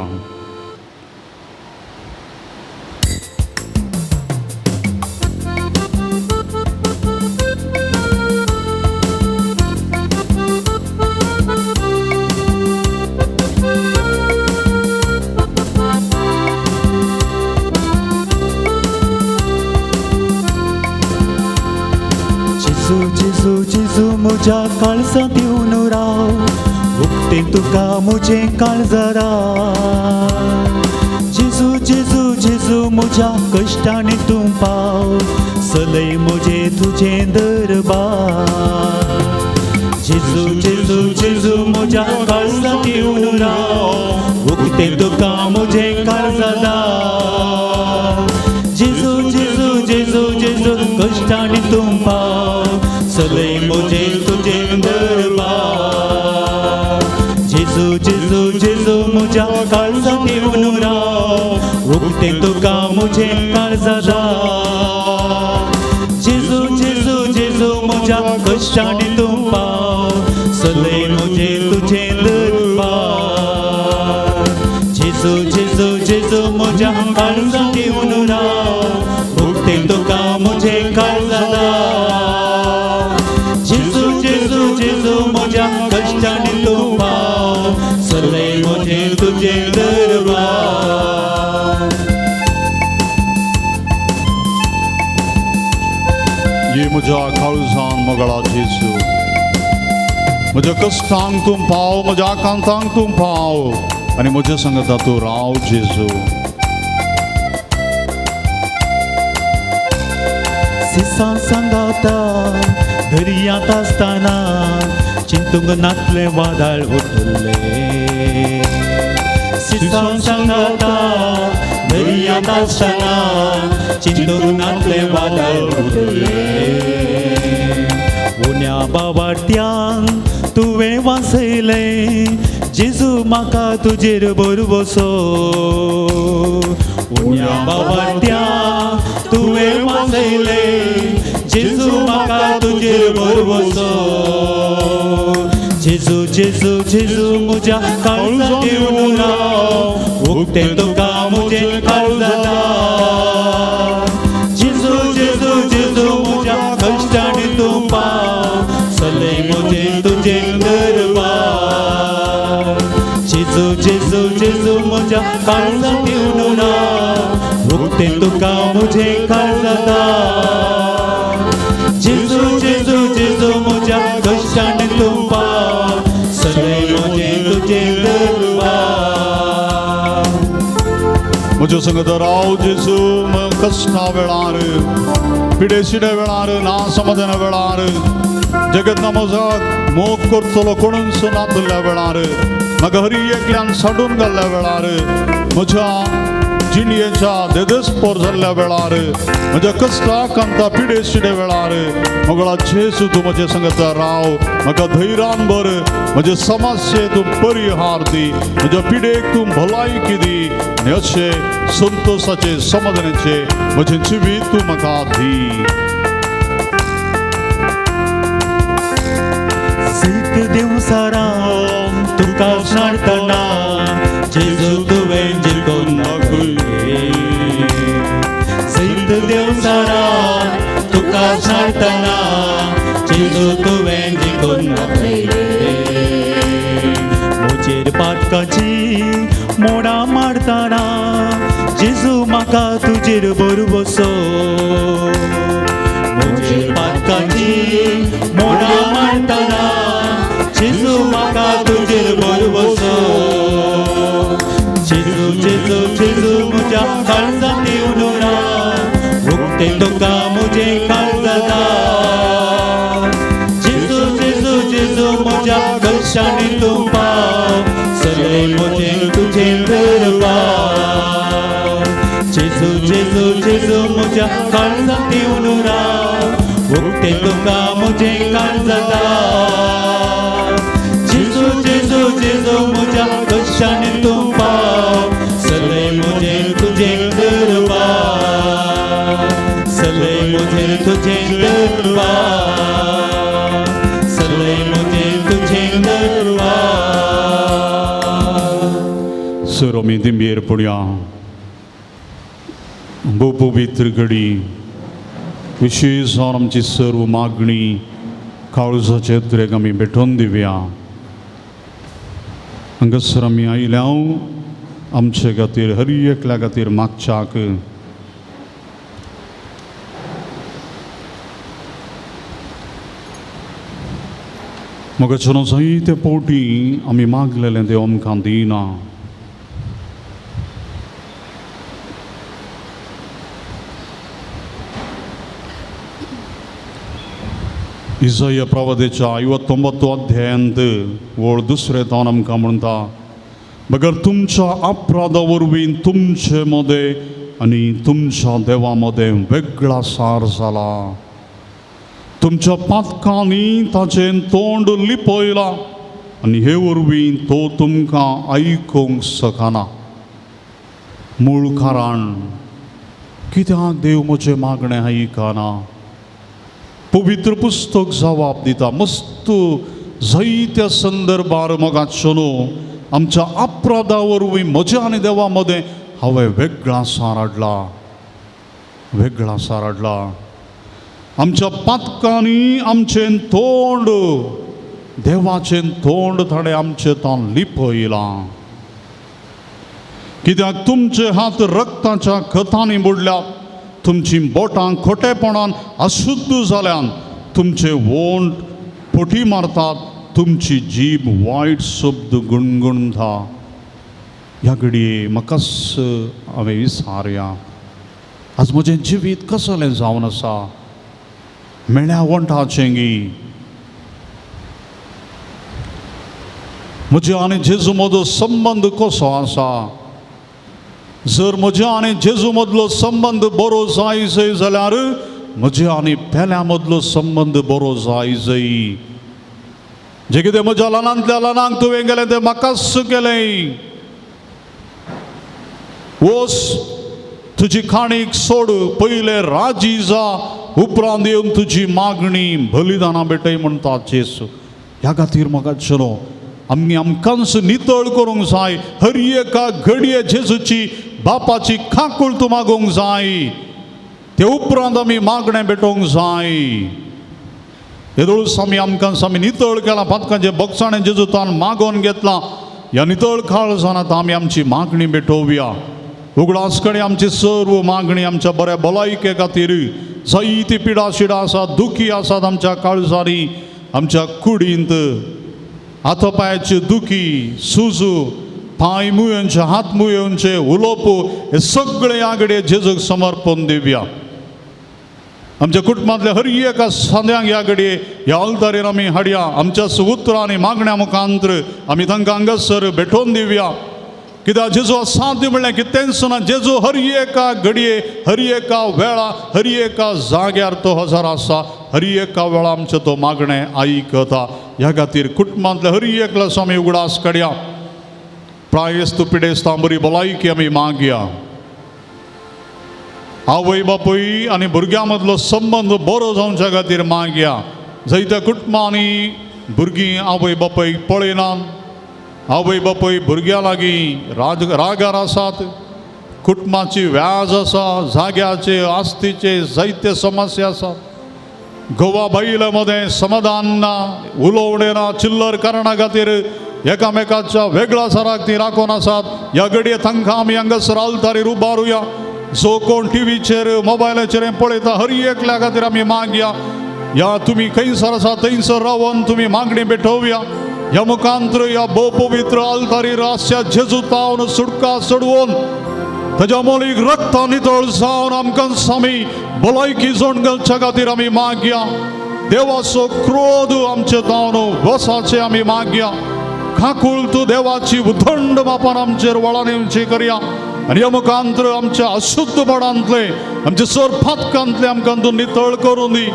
[SPEAKER 1] म्हज्या काळजांत येवन राव, उक्तें तुका म्हजें काळजारा. जेजू जेजू जेजू म्हज्या कश्टांनी तूं पाव, सलय म्हजें तुजें दरबार. जेजू जेजू जेजू म्हज्या काळजांत येवन राव, उक्तें तुका म्हजें काळजारा. जेजू जेजू जेजू जेजू कश्टांनी तूं पाव, सलय म्हजें तुजें दरबार. जेजू जेजू जेजू म्हज्या काळजांत येवन राव, उक्तें तुका म्हजें काळजारा. जेजू जेजू जेजू म्हज्या कश्टांनी तूं पाव, सलय म्हजें तुजें दरबार. जेजू जेजू जेजू म्हज्या काळजांत येवन राव, उक्तें तुका म्हजें काळजारा. जेजू जेजू जेजू म्हज्या कश्टांनी तूं पाव, सलय म्हजें तुजें दरबार.
[SPEAKER 2] ये म्हज्या काळजान मोगळा जेजू, म्हज्या कश्टांक तूं पाव, म्हज्या आकांतांक तूं पाव आनी म्हज्या सांगता तूं राव जेजू.
[SPEAKER 1] सिसां सांगाता दर्यांत आसतना चिंतूंक नातलें वादळ उठलें. सिसां सांगाता दर्यांत आसतना चिंतूंक नातलें वादळ उठलें. उण्या बावाट्यान तुवें वाचयलें जेजू म्हाका तुजेर भरवसो. उण्या बावाट्यान तुवें वाचयलें जेजू म्हाका तुजेर भरवसो. जेजू जेजू जेजू म्हज्या काळजांत येवन राव, उक्तें तुका म्हजें काळजारा. जेजू जेजू जेजू म्हज्या कश्टांनी तूं पाव, सलय म्हजें तुजें दरबार. जेजू जेजू जेजू म्हज्या काळजांत येवन राव, उक्तें तुका म्हजें काळजारा. जेजू जेजू जेजू म्हज्या कश्टांनी तूं पाव, सलय म्हजें
[SPEAKER 2] म्हज्या संगत राव जेजू कश्टा वेळार पिडेशिडे वेळार ना समाधाना वेळार जगत म्हजो मोग करतलो कोणूच नातल्या वेळार म्हाका हरी एकल्यान साडून घाल्ल्या वेळार म्हज्या जिणयेच्या देदेस्पोर जाल्ल्या वेळार म्हज्या कश्टाक आमकां पिडेशिडे वेळार मोगळा जेजू तूं म्हजे संगत राव म्हाका धैर्यान भर म्हजे समस्ये तूं परिहार दी म्हज्या पिडेक तूं भलायकी दी आनी अशें संतोशाचे समाधानाचे म्हजें जिवीत तूं म्हाका दी.
[SPEAKER 1] सीत दिवसाराम तुका नाडतना जेजू तुवें जिखून दाखयलें. सीत देवसाराम तुका नाडतना जेजू तुवें जिखून दाखयलें. म्हजेर पातकाची मोडां मारतना जेजू म्हाका तुजेर भरवसो. म्हजेर पातकाची मोडां मारतना जेजू म्हाका तुजेर भरवसो. जेजू जेजू जेजू म्हज्या काळजांत येवन राव उक्तें तुका म्हजें काळजांत. जेजू जेजू जेजू म्हज्या कश्टांनी तूं पाव सगळें म्हजें तुजें दरबार. जेजू जेजू जेजू म्हज्या काळजांत येवन राव उक्तें तुका म्हजें काळजांत. जेजू जेजू जेजू म्हज्या कश्टांनी तूं पाव सगळें म्हजें तुजें दरबार. सगळें म्हजें तुजें दरबार. सगळें म्हजें तुजें दरबार.
[SPEAKER 2] सर आमी दिंबेर पडया भोव पवित्र घडी विशेश जावन आमची सर्व मागणी काळजाचे उतरेक आमी भेटोवन दिवया. हांगासर आमी आयल्या आमचे खातीर हर एकल्या खातीर मागच्याक म्हाका जायते फावटी आमी मागलेलें देव आमकां दिना. इजय प्रवादेच्या 59 अध्यायांत वळ दुसरे तावन आमकां म्हणटा बगर तुमच्या अपराधा वरवीं तुमचे मदें आनी तुमच्या देवा मदें वेगळा सार जाला. तुमच्या पातकांनी ताचें तोंड लिपयलां आनी हे वरवीं तो तुमकां आयकूंक शकना. मूळ कारण कित्याक देव म्हजें मागणें आयकना? पवित्र पुस्तक जवाब दिता मस्त जायत्या संदर्भार मोगाचो न्हू आमच्या अपराधा वरवीं म्हज्या आनी देवा मदें हांवें वेगळा सार हाडला वेगळा सार हाडला. आमच्या पातकांनी आमचें तोंड देवाचें तोंड ताणें आमचें तान लिपयलां. कित्याक तुमचे हात रक्ताच्या खतांनी बुडल्यात तुमचीं बोटां खोटेपणान अशुद्ध जाल्यान तुमचे वोंट फटी मारतात तुमची जीब वायट शब्द गुणगुणता. ह्या घडये म्हाकाच हांवें विचारया आज म्हजें जिवीत कसलें जावन आसा मेळ्या वोंठाचें गी म्हज्या आनी जेजू मदो संबंद कसो आसा? जर म्हज्या आनी जेजू मदलो संबंद बरो जाय जय जाल्यार म्हज्या आनी पेल्या मदलो संबंद बरो जाय जय. जें कितें म्हज्या ल्हानांतल्या ल्हानांक तुवें गेलें तें म्हाकाच केलें. वोस तुजी खाणीक सोड पयलें राजी जा उपरांत येवन तुजी मागणी बलिदानां भेटय म्हणटा जेजू. ह्या खातीर म्हाका चलो आमी आमकांच नितळ करूंक जाय. हर एका घडये जेजूची बापाची काकूळ तूं मागूंक जाय ते उपरांत आमी मागणें भेटोवंक जाय. येदोळूच आमी आमकांच आमी नितळ केलां पातकांचें बोगसाणें जेजू तान मागोवन घेतलां. ह्या नितळ काळजान आतां आमी आमची मागणी भेटोवया. उगडास कडेन आमची सर्व मागणी आमच्या बऱ्या भलायके खातीर जायती पिडा शिडा आसात दुखी आसात आमच्या काळजांनी आमच्या कुडींत हातापायाची दुखी सुजू पांय मुयेवचे, हात मुयेवचे, उलोवप हे सगळे ह्या घडये जेजूक समर्पण दिवया. आमच्या कुटुंबांतल्या हर एका सांद्यांक ह्या घडये ह्या अल्तारेर आमी हाडया. आमच्या उतरां आनी मागण्या मुखांत्र आमी तांकां हांगासर भेटोवन दिवया. कित्याक जेजू असाध्य म्हणल्यार कितेंच ना. जेजू हर एका घडये, हर एका वेळा, हर एका जाग्यार तो हजर आसा. हर एका वेळा आमचें तो मागणें आयकता. ह्या खातीर कुटुंबांतल्या हर एकल्याचो आमी उगडास काडया. प्रायस्त पिडेस्तां बरी भलायकी आमी मागया. आवय बापूय आनी भुरग्यां मदलो संबंद बरो जावच्या खातीर मागया. जायत्या कुटुंबांनी भुरगीं आवय बापूयक पळयनात, आवय बापूय भुरग्यां लागीं रागार आसात. कुटुंबाची व्याज आसा, जाग्याचे आस्तीचे जायते समस्या आसात. गोवा बायले मदें समाधान ना, उलोवणें ना, चिल्लर कारणा खातीर एकामेकाच्या वेगळ्या सराक ती राखून आसात. ह्या घडये तांकां आमी हांगासर आल्तारीर उबारुया. जो कोण टिवीचेर मोबायलाचेर पळयता हर एकल्या खातीर आमी मागया. ह्या तुमी खंयसर आसा थंयसर रावन तुमी मागणी भेटोवया. ह्या मुखांत्र ह्या भोव पवित्र आल्तारीर आसच्या जेजू तावन सुटका सोडवून ताज्या मोलीक रक्ता नितळ जावन आमकां आमी भलायकी जोड घालच्या खातीर आमी मागया. देवाचो क्रोध आमचे तावन वसाचे आमी मागया. खाकूळ तूं देवाची उदंड मापान आमचेर वळान येवची करया. आनी ह्या मुखांत्र आमच्या अशुद्धपणांतले, आमच्या सोरपातकांतले आमकां तूं नितळ करून दी.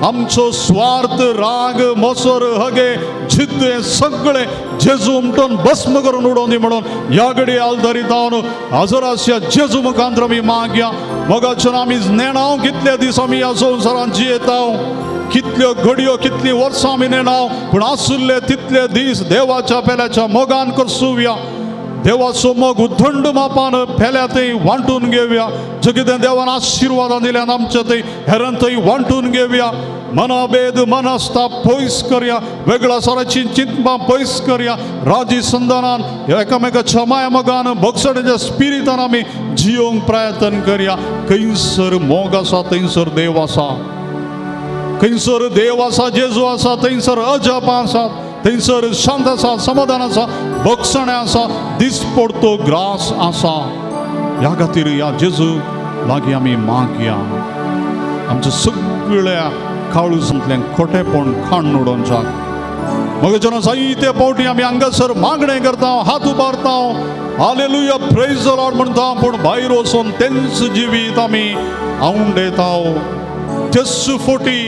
[SPEAKER 2] आमचो स्वार्थ, राग, मोसर, हगे, जिद्द हें सगळें जेजू उमटून भस्म करून उडोवन दी म्हणून ह्या घडये आल्तारी तावन हजर आसच्या जेजू मुखांत्र आमी मागया. मोगाच्यान आमी नेणाव कितले दीस आमी ह्या संवसारांत जियेता, कितल्यो घडयो, कितलीं वर्सां आमी नेणाव, पूण आसुल्ले तितले दीस देवाच्या पेल्याच्या मोगान करसुया. देवाचो मोग उदंड मापान पेल्या थंय वांटून घेवया. जे कितें देवान आशिर्वादां दिल्यान आमच्या थंय हेरान थंय वांटून घेवया. मनाभेद मनस्ताप पयस करया. वेगळ्या सराची चिंतपां पयस करया. राजी संदानान एकामेकाच्या माया मोगान भोगसण्याच्या स्पिरितान आमी जियोंक प्रयत्न करया. खंयसर मोग आसा थंयसर देव आसा. खंयसर देव आसा, जेजू आसा, थंयसर अजापां आसात, थंयसर शांत आसा, समाधान आसा, भोगसणें आसा, दिसपडतो ग्रास आसा. ह्या खातीर ह्या जेजू लागीं आमी मागया. आमच्या सगळ्या काळजांतल्यान खोटेपण खाण उडोवच्याक. मग जेन्ना जायते फावटी आमी हांगासर मागणें करता, हात उबारता, हालेलुया प्रेज the Lord म्हणटा, पूण भायर वचून तेंच जिवीत आमी आवंडेता. तेच फोटी,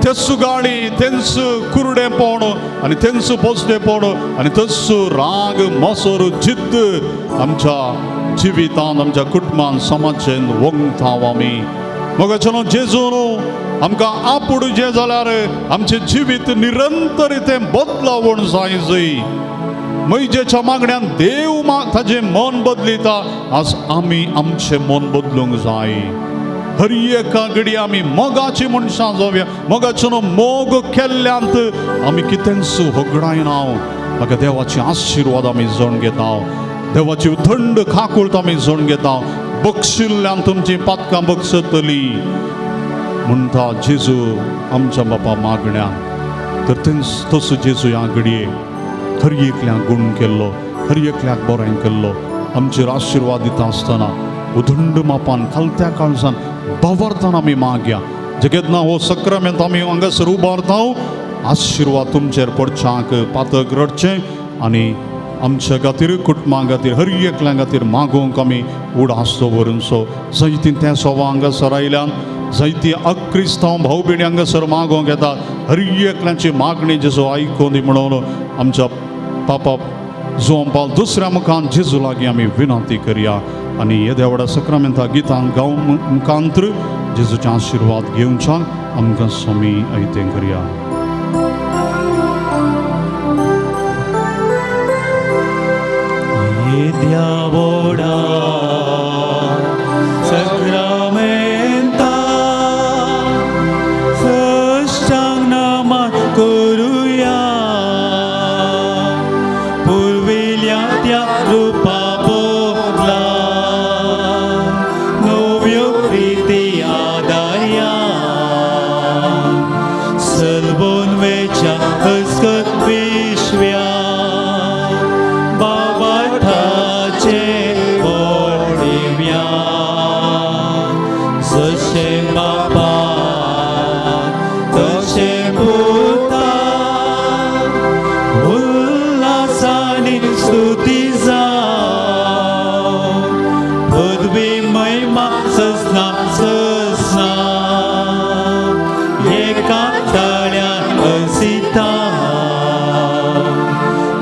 [SPEAKER 2] तेच गाळी, तेंच कुरडेपण आनी तेंच पोसडेपण आनी तेच राग, मसर, जिद्द आमच्या जिवितांत, आमच्या कुटुंबान, समाजान वंगता आमी. मग चलो जेजू आमकां आपुडचें जाल्यार आमचें जिवीत निरंतर तें बदलावण जाय. जय मैजेच्या मागण्यान देव ताजें मन बदलिता. आज आमी आमचें मन बदलूंक जाय. हर एका घडये आमी मोगाची मनशां जावया. मोगाचो मोग केल्ल्यांत आमी कितेंच होगडायना. म्हाका देवाची आशिर्वाद आमी जोड घेता. देवाची थंड खाकूळत आमी जोड घेता. बक्षिल्ल्यान तुमची पातकां बक्षतली म्हणटा जेजू आमच्या बापा मागण्यान. तर तेंच तसो जेजू ह्या घडये हर एकल्याक गुण केल्लो, हर एकल्याक बरें केल्लो, आमचेर आशिर्वाद दिता आसतना उदंड मापान खालत्या काळजान बावरताना आमी मागया. जे केन्ना हो सक्रामेंत आमी हांगासर उबारता, आशिर्वाद तुमचेर पडच्याक पातक रडचें आनी आमच्या खातीर, कुटुंबा खातीर, हर एकल्या खातीर मागूंक आमी उडास दवरूंचो. जायतीं त्या सोवा हांगासर आयल्यान, जायतीं अक्रिस्तांव भाव भयणी हांगासर मागोवंक येतात. हर एकल्याची मागणी जेजू आयकून दी म्हणून आमच्या पापा जुवांपाल दुसऱ्या मुखान जेजू लागीं आमी विनंती करया. आनी येद्या व्हडा सक्रामेंता गितान गांव मुखांत्र जेजूचे आशिर्वाद घेवच्याक आमकां स्वामी आयतें करया.
[SPEAKER 1] येद्या व्हडा सक्रामेंता सश्टांग नमन करुया. पुर्विल्ल्या त्या रुपा बदला नव्यो रिती आदारया. सलबोन वेच्या हसकत पिशव्या बाबा जशें बापाक तशें पुताक उल्हासांनी स्तुती जावं पदवी महिमा सजना सजना एका ताळ्यान असिता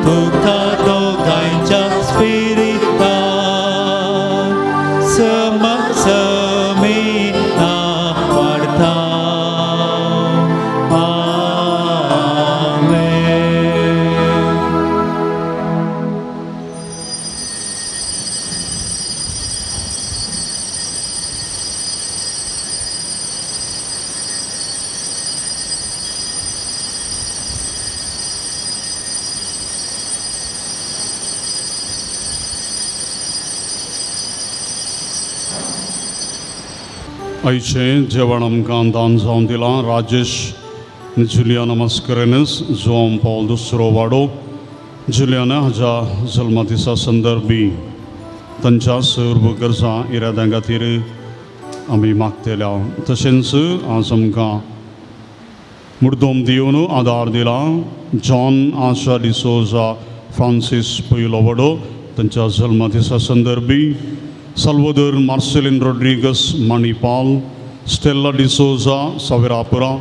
[SPEAKER 1] तुका दोगांयच्या स्पिरिता सम समिता वाडता. आमेन.
[SPEAKER 2] आयचें जेवण आमकां दान जावन दिलां राजेश जुलियाना मास्करेनस, जुआंव पावल दुसरो वाडो. जुलियाना हाज्या जल्मा दिसा संदर्भी तांच्या सर्व गरजां इराद्यां खातीर आमी मागतल्या. तशेंच आज आमकां मुर्दोम दिवन आदार दिला जॉन आशा डिसोजा फ्रांसीस पयलो वडो तांच्या जल्मा दिसा संदर्भी, Salvador Marcelin Rodrigues Manipal, Stella D'Souza Saverapura,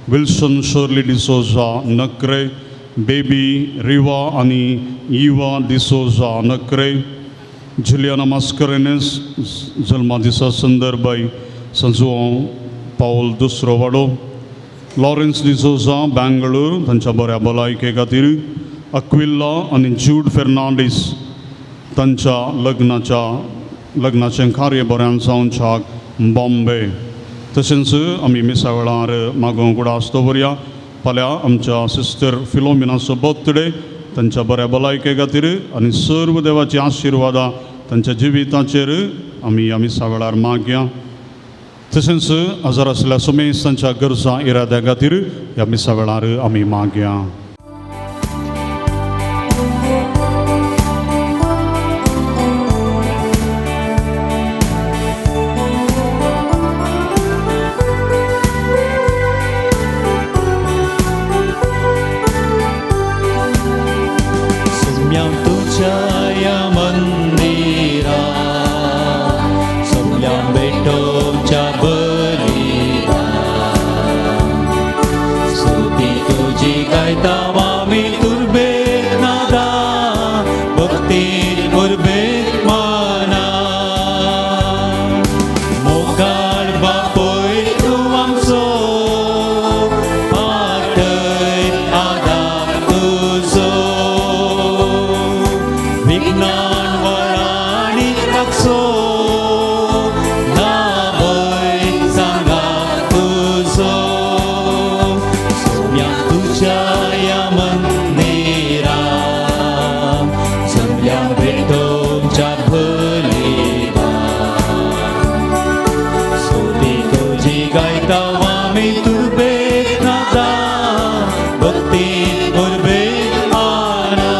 [SPEAKER 2] Wilson Shirley D'Souza Nakre, Baby Riva आनी Eva D'Souza Nakre, Juliana Mascarenhas जल्मा दिसा संदर्भाय संजुआंव पावल दुसरो वाडो, लॉरेन्स डिसोजा बँगलोर तांच्या बऱ्या भलायके खातीर, अक्विल्ला आनी जूड फेर्नांडीस तांच्या लग्नाचें कार्य बऱ्यान जावच्याक बॉम्बे. तशेंच आमी मिसा वेळार मागोवंक उडास दवरया फाल्यां आमच्या सिस्टर फिलोमिनाचो बर्थडे तांच्या बऱ्या भलायके खातीर आनी सर्व देवाची आशिर्वादां तांच्या जिविताचेर आमी ह्या मिसा वेळार मागया. तशेंच आजार आसल्या सुमेश तांच्या गरजां इराद्या खातीर ह्या मिसा वेळार आमी मागया.
[SPEAKER 1] सुम्या तुझ्या या मंदिरा सगल्या भेटोच्या बलिदा स्तुती तुझी गायता आमी तुर्बेत नादा भक्ती उर्बेत माना मोगाळ बापूय तूं आमचो पाटय आदार तुजो विज्ञान वराणी राखचो नाभय सांगा तुजो सोम्या तुझ्या या मंदिरा सगल्या भेटोच्या बलिदा स्तुती तुझी गायता आमी तुर्बेत नादा भक्ती उर्बेत आना.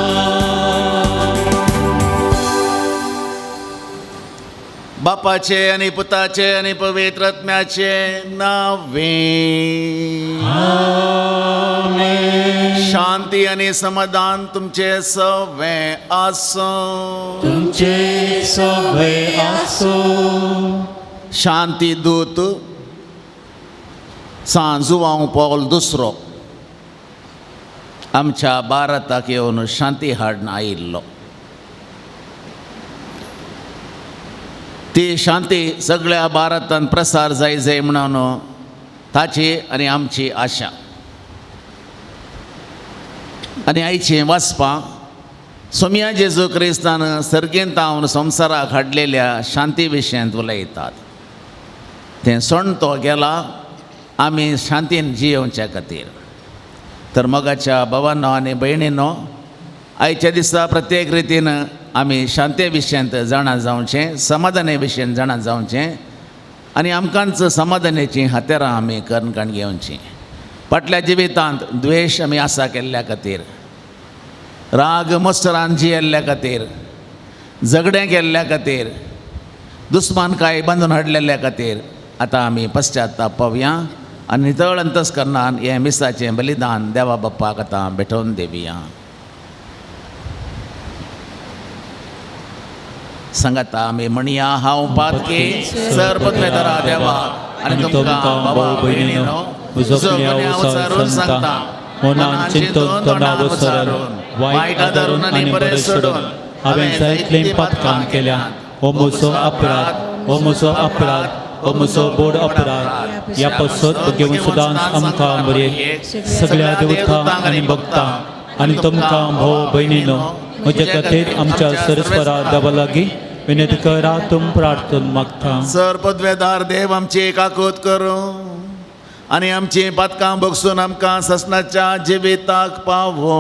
[SPEAKER 3] बापाचे आणि पुताचे आणि पवित्र आत्म्याचे नावे. शांती आणि समाधान तुमचे सवे आसो.
[SPEAKER 1] तुमचे सवे आसो.
[SPEAKER 3] शांती दूत सांत जुआंव पावल दुसरो आमच्या भारताक येवन शांती हाडून आयिल्लो. ती शांती सगळ्या भारतान प्रसार जाय जाय म्हणून ताची आनी आमची आशा. आनी आयचें वाचपाक सोमया जेजू क्रिस्तान सर्गेंत हांव संवसाराक हाडलेल्या शांती विशयांत उलयतात. तें सोंडतो गेला आमी शांतीन जियोवच्या खातीर. तर मोगाच्या भावांनो आनी भयणीनो, आयच्या दिसा प्रत्येक रितीन आमी शांते विशयांत जाणा जावचें, समाधाने विशयांत जाणा जावचें आनी आमकांच समाधानाचीं हत्यारां आमी करून काण घेवचीं. फाटल्या जिवितांत द्वेश आमी आसा केल्ल्या खातीर, राग मत्सरान जियेल्ल्या खातीर, झगडें केल्ल्या खातीर, दुस्मानकाय बांदून हाडलेल्या खातीर आतां आमी पश्चाताप पावया आनी नितळ अंतस्करणान हें मिसाचें बलिदान देवा बाप्पाक आतां भेटोवन देवया. सांगाता आमी म्हणया, हांव पातकी सर पदवेतरा देवा आनी तुमकां बाबा भयणीनो म्हजो गुन्यांव उचारून सांगता,
[SPEAKER 1] मनान चिंतून तोंडान उचारून वायट आदारून आनी बरें सोडून हांवें जायतलीं पातकां केल्या. हो म्हजो अपराध, हो म्हजो अपराध, हो म्हजो बोड अपराध. ह्या पासत घेवन सुदां आमकां बरे सगळ्या देवतांक आनी भक्तांक आनी तुमकां भाव भयणीनो म्हज्या कथेत आमच्या सरस्वरा देवा लागीं विनंती करा तुम प्रार्थन मागता.
[SPEAKER 3] सर पदवेदार देव आमची काकूत करूं आनी आमची पातकां भोगसून आमकां ससनाच्या जिविताक पावो.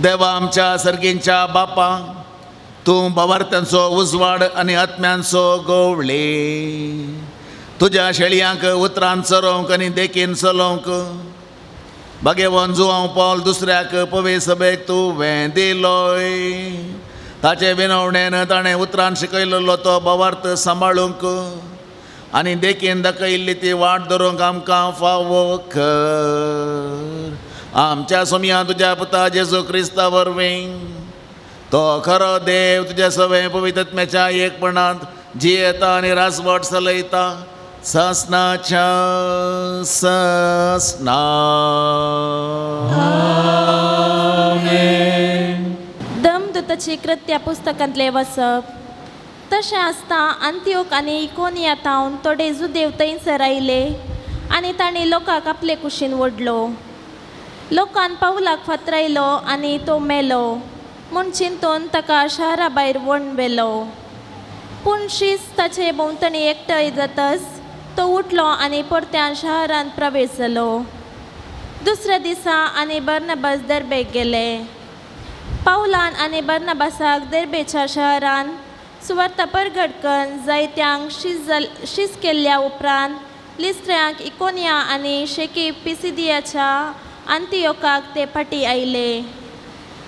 [SPEAKER 3] देवा आमच्या सर्गींच्या बापा, तूं बावार्थ्यांचो उजवाड आनी आत्म्यांचो गोवळे, तुज्या शेळयांक उतरान चरोवंक आनी देखीन चलोवंक बागेवन जुवांव पावल दुसऱ्याक पवे सभेक तुवें दिलोय. ताचे विनवणेन ताणें उतरान शिकयलेलो तो बावार्थ सांबाळूंक आनी देखीन दाखयल्ली ती वाट धरूंक आमकां फावो कर. आमच्या सोमया तुज्या पुता जेजू क्रिस्ता वरवीं, तो खरो देव तुज्या सवें पवित्रत्म्याच्या एकपणांत जियेता आनी रासवट चलयता ससनाच्या ससना.
[SPEAKER 4] दमदूताची कृत्या पुस्तकांतले वसप. तशें आसता आंतियोक आनी इकोनिया तावन थोडे जुदेव थंयसर आयले आनी तांणी लोकांक आपले कुशीन ओडलो. लोकान पावलाक फातरायलो आनी तो मेलो म्हूण चिंतून ताका शारा भायर वण व्हेलो. पूण शीस ताचे भोंवतणी एकठांय जातच तो उठलो आनी परत्यान शारांत प्रवेश जालो. दुसऱ्या दिसा आनी बर्नबास दर्बेक गेले. पावलान आनी बर्नबासाक दर्बेच्या शारांत सुवार्ता परगट करून जायत्यांक शीस केल्ल्या उपरांत लिस्त्र्यांक इकोनिया आनी शेकी पिसिदियाच्या आंतियोकाक ते फाटीं आयले.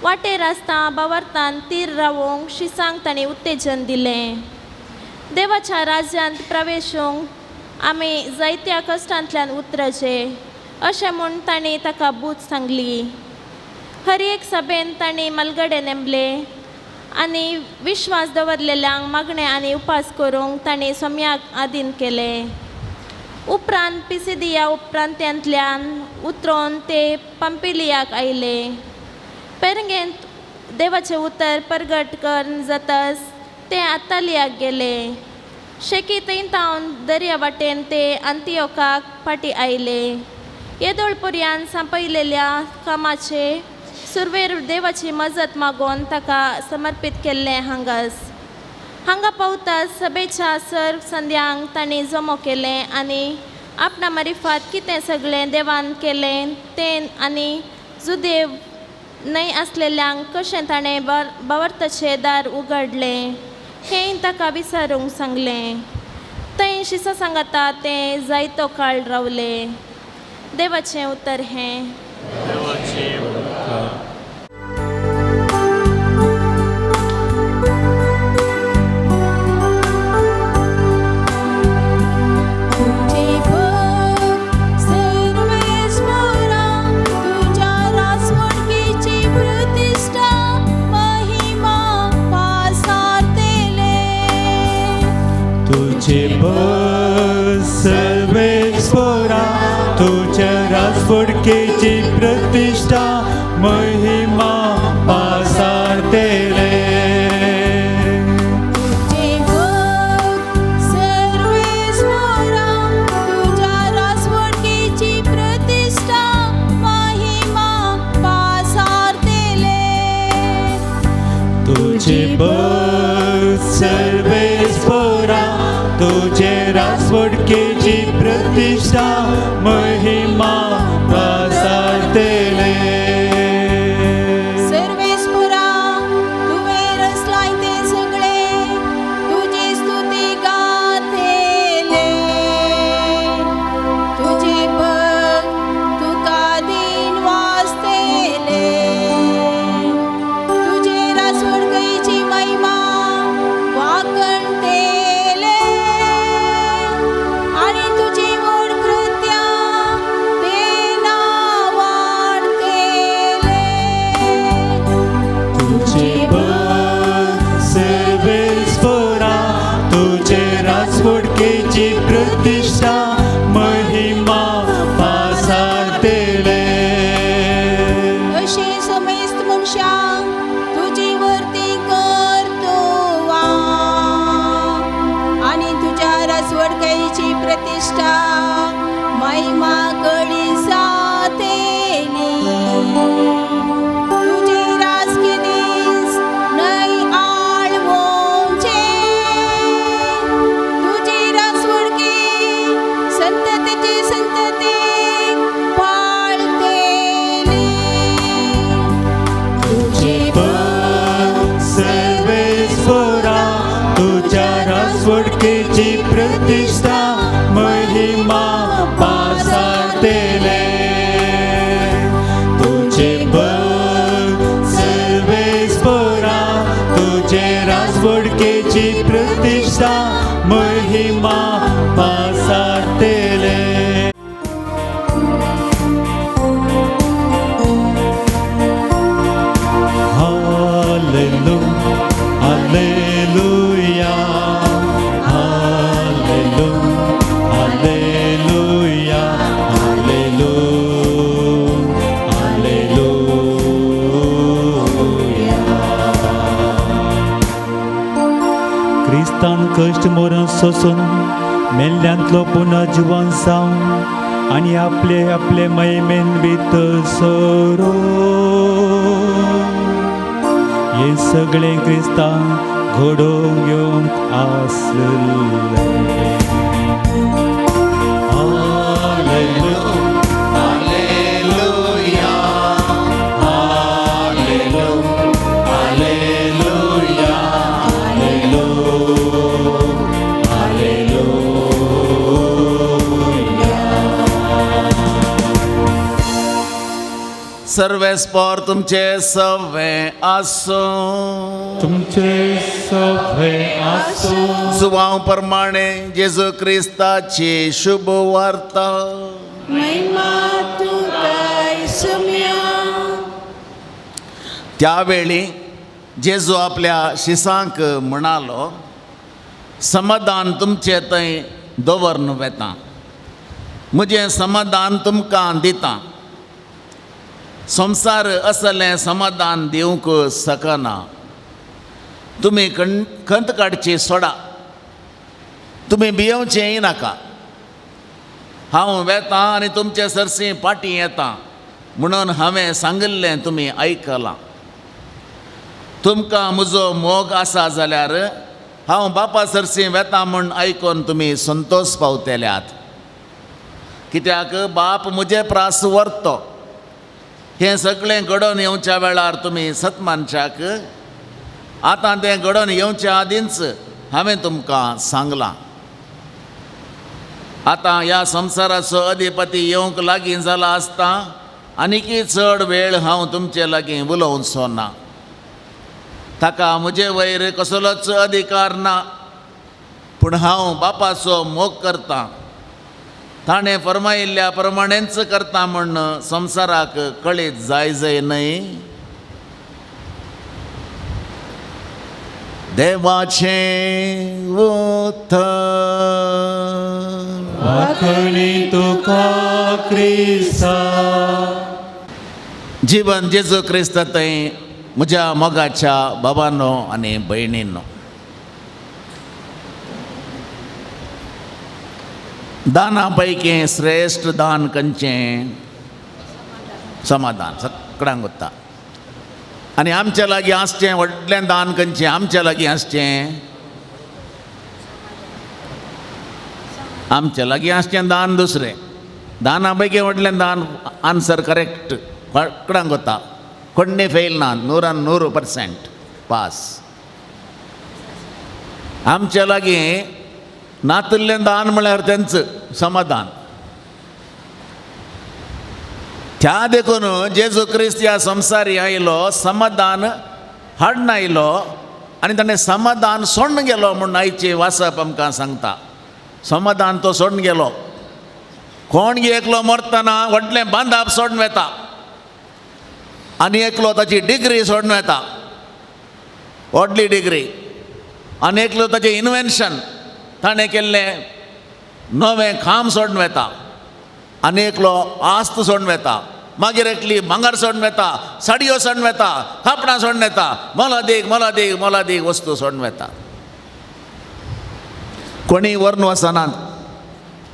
[SPEAKER 4] वाटेर आसता बावार्थान तीर रावोंक शिसांक तांणी उत्तेजन दिलें. देवाच्या राज्यांत प्रवेशूंक आमी जायत्या कश्टांतल्यान उतरचें अशें म्हूण तांणी ताका बूद सांगली. हर एक सभेन तांणी मलगडे नेमले आनी विश्वास दवरलेल्यांक मागणें आनी उपास करूंक तांणी सोम्याक आदीन केलें. उपरांत पिसिदिया उपरांत्यांतल्यान उतरोन ते पंपिलियाक आयले. पेरंगेंत देवाचें उतर परगट करून जातच ते आतालियाक गेले. शेकी थंय तावन दर्या वाटेन ते आंतियोकाक फाटीं आयले. येदोळ पर्यान सांपयलेल्या कामाचे सुरवेर देवाची मजत मागोवन ताका समर्पीत केल्लें. हांगास हांगा पावता सभेच्या सर संद्यांक तांणी जमो केलें आनी आपणा मारिफात कितें सगळें देवान केलें तें आनी जुदेव न्हय आसलेल्यांक कशें ताणें बावर्ताचें दार उगडलें हें ताका विचारूंक सांगलें. थंय शिसा सांगाता तें जायतो काळ रावले. देवाचें उतर हें.
[SPEAKER 1] सर्वेस्परा तुझ्या राजवडकेची प्रतिष्ठा महिमा पासारतेले.
[SPEAKER 5] तुझे भक्त सर्वेस्पोरा तुझ्या रासवटकेची प्रतिष्ठा महिमा पासारतेले.
[SPEAKER 1] तुझे भक्त सर्वेस्पोरा तुझे रासवटकेची प्रतिष्ठा महिमा पासारतेले.
[SPEAKER 5] सर्वेस्पोरा तुवें रचलाय ते सगळे तुजी स्तुती गातेले. तुझे भक्त तुका दिन वाजतेले. तुझे रासवटकेची महिमा वाकणतेले आणि तुझी व्हड कृत्यां ते नावाडतेले.
[SPEAKER 1] तुझे भक्त सर्वेस्पोरा तुझे रासवटकेची प्रतिष्ठा महिमा पासारतेले.
[SPEAKER 5] अशें समेस्त मनशांक तुजी वर्ती करतोवा आनी तुज्या रासवटकायेची प्रतिश्ठा महिमा कळी जातेली. तुजे राजकी दीस न्हय आळवोवचे. तुजी रासवडकी संततीची संततीक पाळतेली.
[SPEAKER 1] तुझे भक्त सर्वेस्पोरा तुझ्या रासवटकेची प्रतिष्ठा महिमा पासारतेले. तुझे भक्त सर्वेस्पोरा तुझे रासवटकेची प्रतिष्ठा महिमा पासारतेले. Hallelujah, Hallelujah, Hallelujah, Hallelujah, Hallelujah, Hallelujah. क्रिस्तान कश्ट मरण सोसून मेल्ल्यांतलो पुनः जिवन जावन आनी आपले आपले महिमेन भितर सरो हे सगळे क्रिस्तां घडोवन घेवंक आसले. Hallelujah,
[SPEAKER 3] hallelujah,
[SPEAKER 1] hallelujah, hallelujah, hallelujah.
[SPEAKER 3] सर्वेस्पोर तुमचे सवे आसूं.
[SPEAKER 1] तुमचे सभे आसूं.
[SPEAKER 3] सुवाव प्रमाणे जेजू क्रिस्ताची शुभ वार्ता.
[SPEAKER 5] महिमा तुकाय सम्या.
[SPEAKER 3] त्यावेळी जेजू आपल्या शिसांक म्हणालो, समाधान तुमचे थंय दवरून वेता, म्हजें समाधान तुमकां दिता. संवसार असलें समाधान दिवंक शकना. तुमी खंत काडची सोडा, तुमी भियोवचेंय नाका. हांव वेतां आनी तुमचे सरशी फाटीं येता म्हणून हांवें सांगिल्लें तुमी आयकलां. तुमकां म्हजो मोग आसा जाल्यार हांव बापा सरशी वेता म्हूण आयकून तुमी संतोश पावतल्यात, कित्याक बाप म्हजे प्रास व्हरतो. हें सगळें घडोवन येवच्या वेळार तुमी सतमानशाक आतां तें घडोवन येवच्या आदींच हांवें तुमकां सांगलां. आतां ह्या संवसाराचो अधिपती येवंक लागीं जाला आसता आनीकय चड वेळ हांव तुमचे लागीं उलोवचो ना. ताका म्हजे वयर कसलोच अधिकार ना, पूण हांव बापाचो मोग करतां, ताणें फरमायिल्ल्या प्रमाणेंच करता म्हूण संवसाराक कळीत जाय जाय न्हय. देवाचें उतर.
[SPEAKER 1] वाखणी तुका क्रिस्ता.
[SPEAKER 3] जीवन जेजू क्रिस्त थंय म्हज्या मोगाच्या बाबांनो आनी भयणींनो, दाना पैकी श्रेश्ठ दान खंयचें? समाधान. सगळ्यांक वता. आनी आमच्या लागीं आसचें व्हडलें दान खंयचें? आमच्या लागीं आसचें, आमच्या लागीं आसचें दान दुसरें. दाना पैकी व्हडलें दान, आन्सर करेक्ट, सगळ्यांक वता, कोण्णी फेल ना, 100% पास. आमच्या लागीं नातिल्लें दान म्हळ्यार तेंच समाधान. त्या देखून जेजू क्रिस्त ह्या संवसारी आयलो, समाधान हाडून आयलो आनी ताणें समाधान सोडून गेलो म्हूण आयचें वाचप आमकां सांगता. समाधान तो सोडून गेलो. कोण एकलो मरतना व्हडलें बांदाप सोडून वेता आनी एकलो ताची डिग्री सोडून वेता, व्हडली डिग्री, आनी एकलो ताचें इन्वेन्शन, ताणें केल्लें नवें काम सोडून वेता, आनी एकलो आस्त सोडून वेता, मागीर एकली भांगर सोडून वेता, साडयो सोडून वेता, कापडां सोडून वेता, मोलादीक मोलादीक मोलादीक वस्तू सोडून वेता. कोणी व्हरून वचनात,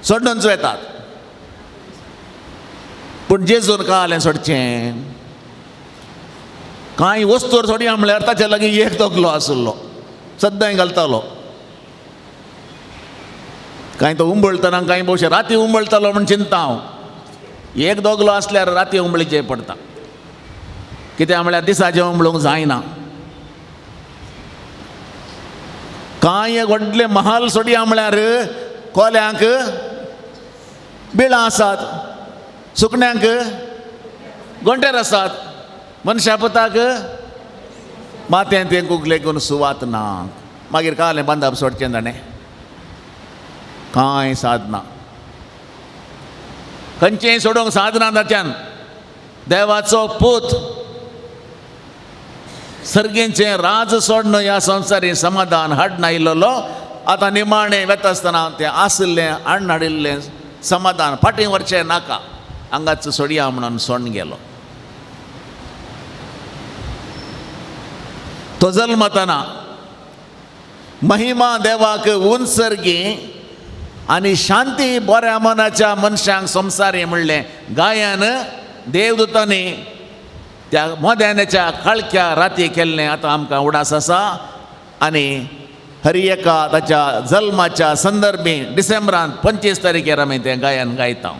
[SPEAKER 3] सोडूनच वेतात. पूण जेजून कालें सोडचें? कांय वस्तूर सोडया म्हळ्यार ताच्या लागीं एक तकलो आशिल्लो, सद्दांय घालतालो. कांय तो उंबळतना, कांय भोवशे राती उंबळतालो म्हूण चिंता हांव. एक दोगलो आसल्यार राती उंबळीचें पडटा, कित्याक म्हळ्यार दिसाचें उंबळूंक जायना. कांय एक व्हडले महाल सोडया म्हळ्यार कोल्यांक बिळां आसात, सुकण्यांक गोंटेर आसात, मनशा पुताक माथ्यान तेंकूंक लेगून सुवात ना. मागीर कालें बांदप सोडचें ताणें? कांय सादना, खंयचेंय सोडूंक सादना ताच्यान. देवाचो पूत सर्गेचें राज सोडून ह्या संवसारी समाधान हाडून आयिल्लो. आतां निमाणें वेता आसतना तें आशिल्लें हाडून हाडिल्लें समाधान फाटीं व्हरचें नाका, हांगाच सोडया म्हणून सोडून गेलो. तो जल्मतना महिमा देवाक उंचर्गी आनी शांती बऱ्या मनाच्या मनशांक संवसारी म्हणलें गायन देवदूतांनी त्या मध्यान्याच्या काळख्या राती केल्लें आतां आमकां उडास आसा. आनी हर एका ताच्या जल्माच्या संदर्भी डिसेंबरांत 25 तारखेर आमी तें गायन गायता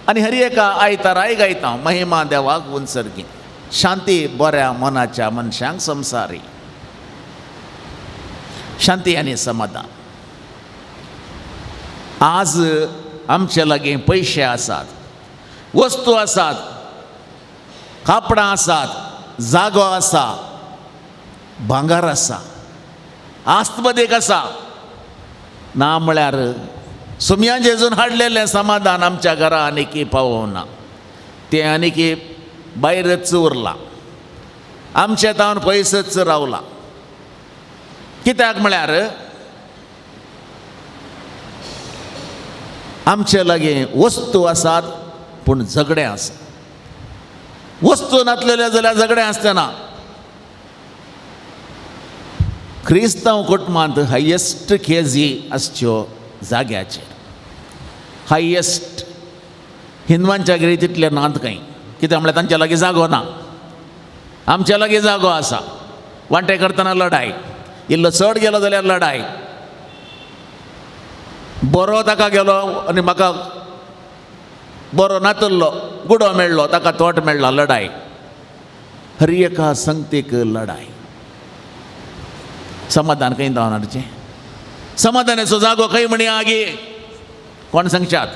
[SPEAKER 3] आनी हर एका आयताराय गायता, महिमा देवाक उंचर्गी, शांती बऱ्या मनाच्या मनशांक संवसारी, शांती आनी समाधान. आज आमचे लागीं पयशे आसात, वस्तू आसात, कापडां आसात, जागो आसा, भांगर आसा, आस्तबदेक आसा. ना म्हळ्यार सुमया जेजून हाडलेलें समाधान आमच्या घरा आनीकी पावोना, तें आनीकी भायरच उरलां, आमच्या तावन पयसच रावलां. कित्याक म्हळ्यार आमचे लागीं वस्तू आसात पूण झगडें आसा. वस्तू नासलेल्यो जाल्यार झगडें आसतना. क्रिस्तांव कुटुंबांत हायेस्ट केजी आसच्यो जाग्याचेर, हायेस्ट. हिंदवांच्या घरी तितले नात खंय, कित्याक म्हळ्यार तांच्या लागीं जागो ना. आमच्या लागीं जागो आसा. वांटे करतना लढाय, इल्लो चड गेलो जाल्यार लढाय, बरो ताका गेलो आनी म्हाका बरो नातल्लो गुडो मेळ्ळो, ताका तोट मेळ्ळो, लढाय. हर एका संगतीक लढाय. समाधान खंय जावन हाडचें? समाधानाचो जागो खंय म्हणी आगी कोण सांगशात?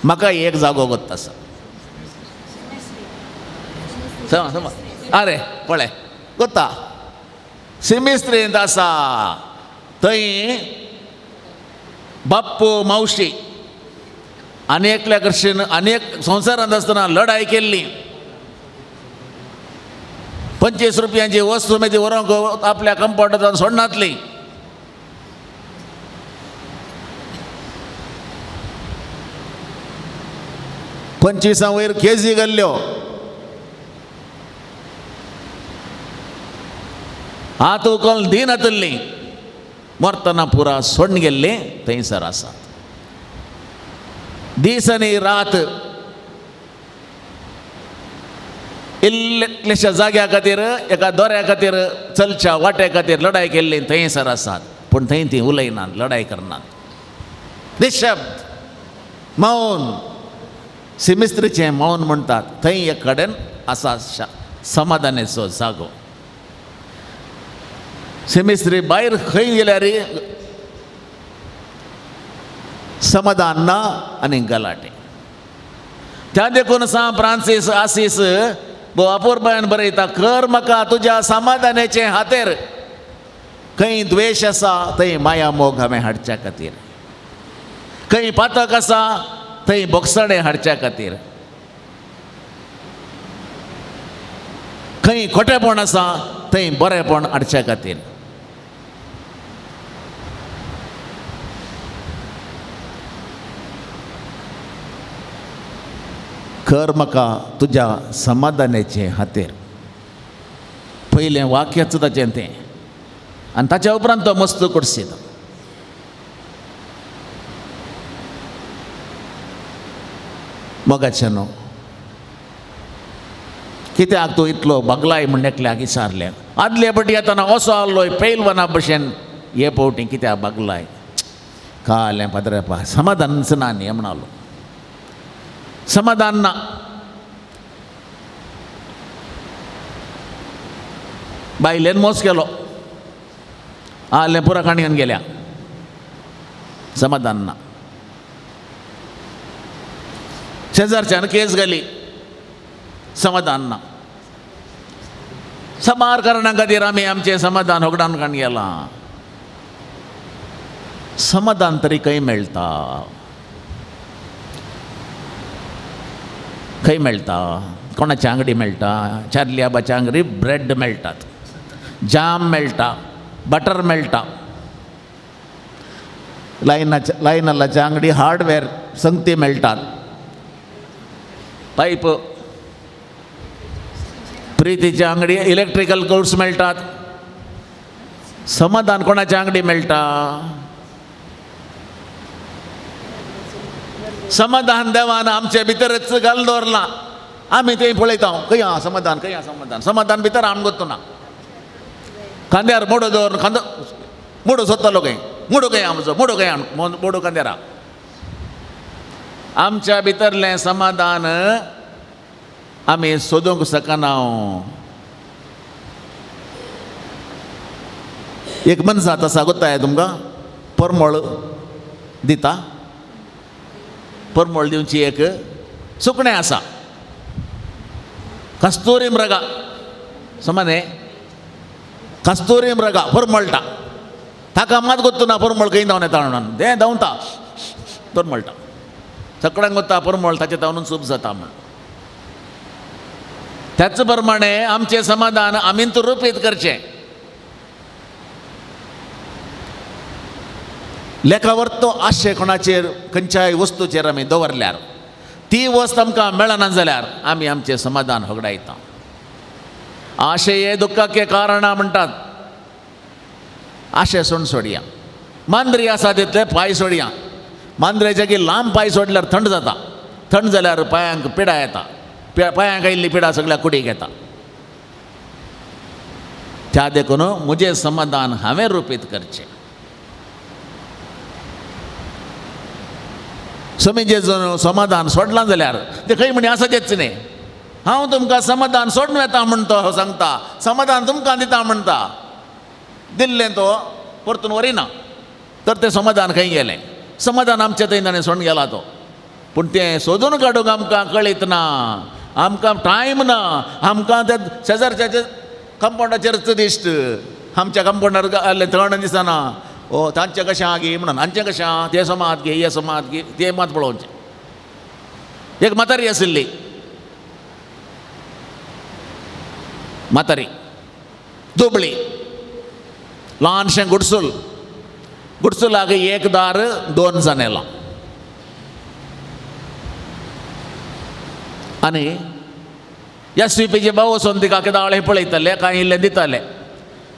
[SPEAKER 3] म्हाका एक जागो गोत्त आसा. समा समा आरे पळय गोत्ता सिमिस्त्रींत आसा. थंय बाप्पू मावशी आनी एकल्या कडशीन आनी एक संवसारांत आसतना लढाय केल्ली. 25 रुपयांची वस्तू मागीर ती व्हरूंक आपल्या कंपाउंडांत सोडनातली. 25 वयर केजी घाल्ल्यो. हात उखल दिनातल्ली मरतना पुरा सोडून गेल्ली थंयसर आसात. दीस आनी रात इल्लेशा जाग्या खातीर, एका दोऱ्या खातीर, चलच्या वाट्या खातीर लढाय केल्ली थंयसर आसात. पूण थंय ती उलयनात, लढाय करनात. निशब्द मौन, सिमिस्त्रीचें मौन म्हणटात. थंय एक कडेन आसा समाधानाचो जागो. सिमिस्त्री भायर खंय गेल्यार समाधान ना आनी गलाटे. त्या देखून सांत फ्रांसीस आसीस अपुरबायन बरयता, कर म्हाका तुज्या समाधानाचे हातेर. खंय द्वेश आसा थंय माया मोग हांवें हाडच्या खातीर, खंय पातक आसा थंय बोगसणें हाडच्या खातीर, खंय खोटेपण आसा थंय बरेपण हाडच्या खातीर. कर म्हाका तुज्या समाधानाचे हातेर. पयलें वाक्यच ताचें तें, आनी ताच्या उपरांत तो मस्त कुडसीता. मोगाचें न्हू, कित्याक तूं इतलो बगलाय म्हण एकल्याक विचारलें. आदले पटी येतना असो आहलो पैलवाना भशेन, हे पावटी कित्याक बागलाय? कालें पाद्रेपा समाधानच ना न्ही म्हणालो. समाधान ना. बायलेन मोस केलो, आलें पुरा काणयेन गेल्या, समाधान ना. शेजारच्यान केस घाली, समाधान ना. साबार कारणां खातीर आमी आमचें समाधान होगडावन काण गेलां. समाधान तरी खंय मेळटा? खंय मेळटा? कोणाच्या आंगडी मेळटा? चार्ली आबाच्या आंगडी ब्रेड मेळटात, जाम मेळटा, बटर मेळटा. लायनालाच्या आंगडी हार्डवेअर संगती मेळटात, पायप. प्रितीच्या आंगडी इलेक्ट्रिकल गुड्स मेळटात. समाधान कोणाच्या आंगडी मेळटा? समाधान देवान आमचे भितरच घाल दवरलां. आमी थंय पळयता, खंय आहा समाधान, खंय आहा समाधान. समाधान भितर आम गोत्तना खांद्यार मोडो दवर, खांदो मोडो सोदतालो खंय, मोडो खंय आमचो, मोडो खंय, मोडो खांद्यार. आमच्या भितरलें समाधान आमी सोदूंक शकना. एक मनशां आसा गोत्ताय तुमकां, परमळ दिता, परमळ दिवची एक सुकणें आसा, कस्तुरी मृगा समज, कस्तुरी मृगा परमळटा. ताका मात गोत्तुना परमळ खंय धांवन येता म्हणून, तें धांवता परमळटा. सगळ्यांक गोत्ता परमळ ताचे धांवन सूप जाता म्हण. त्याच प्रमाणे आमचें समाधान आमीच रुपीत करचें. लेखावर तो आशे कोणाचेर खंयच्याय वस्तूचेर आमी दवरल्यार ती वस्त आमकां मेळना जाल्यार आमी आमचें समाधान होगडायता. आशे हे दुख्खाके कारणां म्हणटात. आशे सोड सोडया. मांद्री आसा तितले पांय सोडया. मांद्रेच्या की लांब पांय सोडल्यार थंड जाता, थंड जाल्यार पांयांक पिडा येता, पांयांक आयिल्ली पिडा सगळ्या कुडीक येता. त्या देखून म्हजें समाधान हांवें रुपीत करचें. समीजे समाधान सोडलां जाल्यार तें खंय म्हणी आसा तेच न्ही. हांव तुमकां समाधान सोडून येता म्हण तो सांगता, समाधान तुमकां दिता म्हणटा. दिल्लें तो परतून व्हरिना, तर तें समाधान खंय गेलें? समाधान आमच्या थंय ताणें सोडून गेला तो. पूण तें सोदून काडूंक आमकां कळीत ना, आमकां टायम ना. आमकां त्या शेजारच्याचे कंपाउंडाचेरच दिश्ट, आमच्या कंपाउंडार आहलें तण दिसना. ओ तांचें कशें आहा गी म्हणून, हांचें कशें आहा, तें समात गे, हें समात गे, तें मात पळोवचें. एक म्हातारी आशिल्ली, म्हातारी दुबळी, ल्हानशें गुडसूल, गुडसुलाक एक दार दोन जनेलां. आनी एस वी पीचे भाव वचून तिका कितें पळयताले, कांय इल्लें दिताले.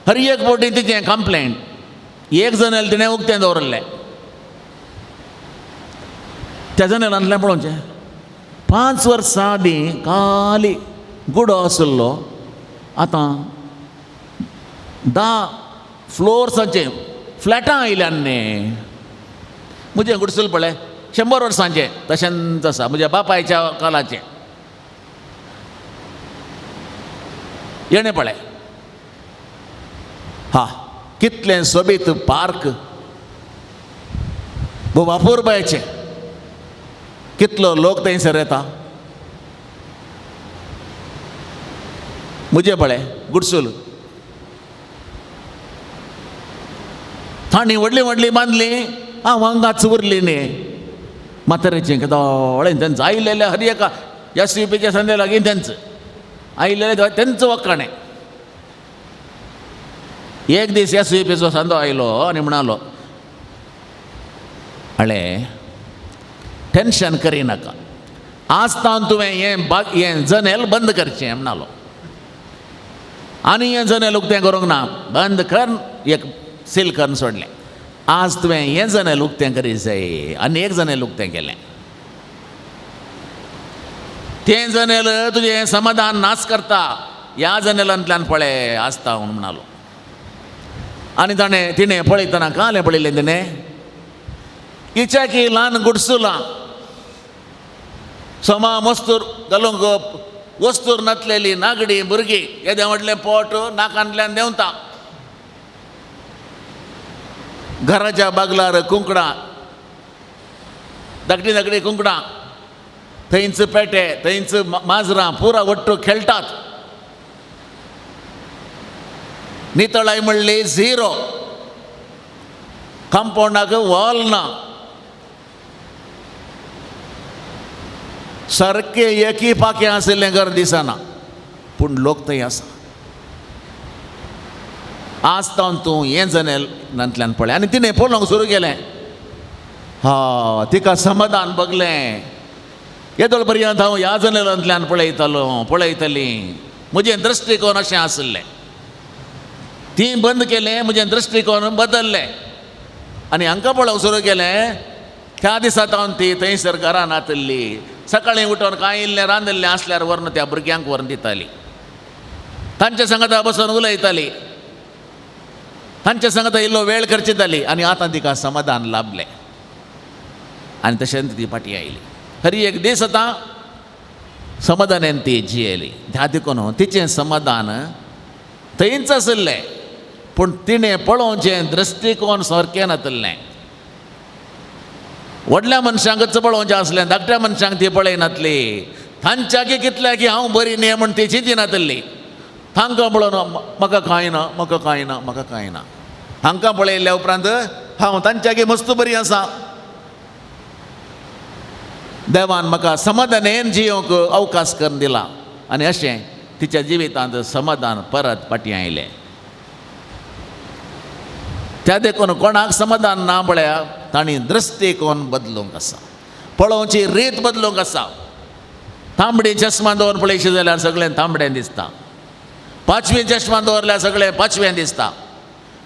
[SPEAKER 3] हर एक बोटी तिचें कंप्लेंट एक जनेल तिणें उक्तें दवरलें. त्या जनेलांतलें पळोवचें 5 वर्सां आदीं खाली गुडो आशिल्लो, आतां 10 फ्लोर्साचे फ्लॅटां आयल्यान न्ही. म्हजें गुडसूल पळय 100 वर्सांचें तशेंच आसा, म्हज्या बापायच्या कालाचें. येणें पळय हा कितलें सोबीत पार्क, भोव अपुरबायेचें, कितलो लोक थंयसर येता. म्हजें पळय गुडसूल तांणी व्हडली व्हडली बांदली, हांव हांगाच उरली न्ही. म्हातारेचें केदोळें तेंच आयलेलें हर एका एस यू पीच्या संदे लागीं तेंच आयलेलें तेंच वखाणें. एक दीस एस यू पीचो संदो आयलो आनी म्हणालो, अळे टेन्शन करिनाका, आज तावन तुवें हें हें जनेल बंद करचें म्हणालो. आनी हें जनेल उक्तें करूंक ना, बंद कर, एक सील करून सोडलें. आज तुवें हें जनेल उक्तें करी जाय. आनी एक जनेल उक्तें केलें, तें जनेल तुजें समाधान नाश करता, ह्या जनेलांतल्यान पळय आसता म्हूण म्हणालो. आनी ताणें तिणें पळयतना कालें पळयलें तिणें, इच्याकी ल्हान गुडसुलां सोमा मस्तूर घालूंक वस्तूर नातलेली नागडी भुरगीं, येदें व्हडलें पोट नाकांतल्यान देंवता, घराच्या बागलार कुंकडां, धाकटी धाकटी कुंकडां, थंयच पेटे थंयच माजरां पुरा वट्टू खेळटात. नितळाय म्हणली झिरो, कंपाउंडाक वॉल ना, सारकें एकी पाखें आशिल्लें घर दिसना, पूण लोक थंय आसा. आज तावन तूं हें जनेलांतल्यान पळय. आनी तिणें पळोवंक सुरू केलें, हा तिका समाधान भोगलें. येदोळ पर्यंत हांव ह्या जनेलांतल्यान पळयतालो पळयतली, म्हजें दृश्टिकोन अशें आशिल्लें. ती बंद केलें, म्हजें दृश्टिकोन बदल्लें आनी हांकां पळोवंक सुरू केलें. त्या दिसा तावन ती थंयसर घरान नातिल्ली. सकाळीं उठून कांय इल्लें रांदिल्लें आसल्यार व्हरून त्या भुरग्यांक व्हरून दिताली, तांच्या सांगाता बसून उलयताली, तांच्या सांगाता इल्लो वेळ खर्चिताली. आनी आतां तिका समाधान लाभलें आनी तशेंच ती फाटीं आयली. हरी एक दीस आतां समाधानान ती जियेली. ह्या देखून तिचें समाधान थंयच आशिल्लें, पूण तिणें पळोवचें दृश्टिकोन सारकें नातिल्लें. व्हडल्या मनशांकच पळोवचें आसलें, धाकट्या मनशांक ती पळयनातली. तांच्याकी कितल्या की हांव बरी न्ही म्हूण ती चिंतिनातली. तांकां पळोवन म्हाका कांय ना, म्हाका कांय ना, म्हाका कांय ना. हांकां पळयल्ल्या उपरांत हांव तांच्याकी मस्त बरी आसा, देवान म्हाका समाधानेन जियोंक अवकाश करून दिला. आनी अशें तिच्या जिवितांत समाधान परत फाटीं आयलें. त्या देखून कोणाक समाधान ना पळया, तांणी दृश्टिकोन बदलूंक आसा, पळोवची रीत बदलूंक आसा. तांबडी चश्मा दवर पळयशी जाल्यार सगळें तांबडें दिसता, पांचवी चश्मा दवरल्यार सगळें पांचवें दिसता,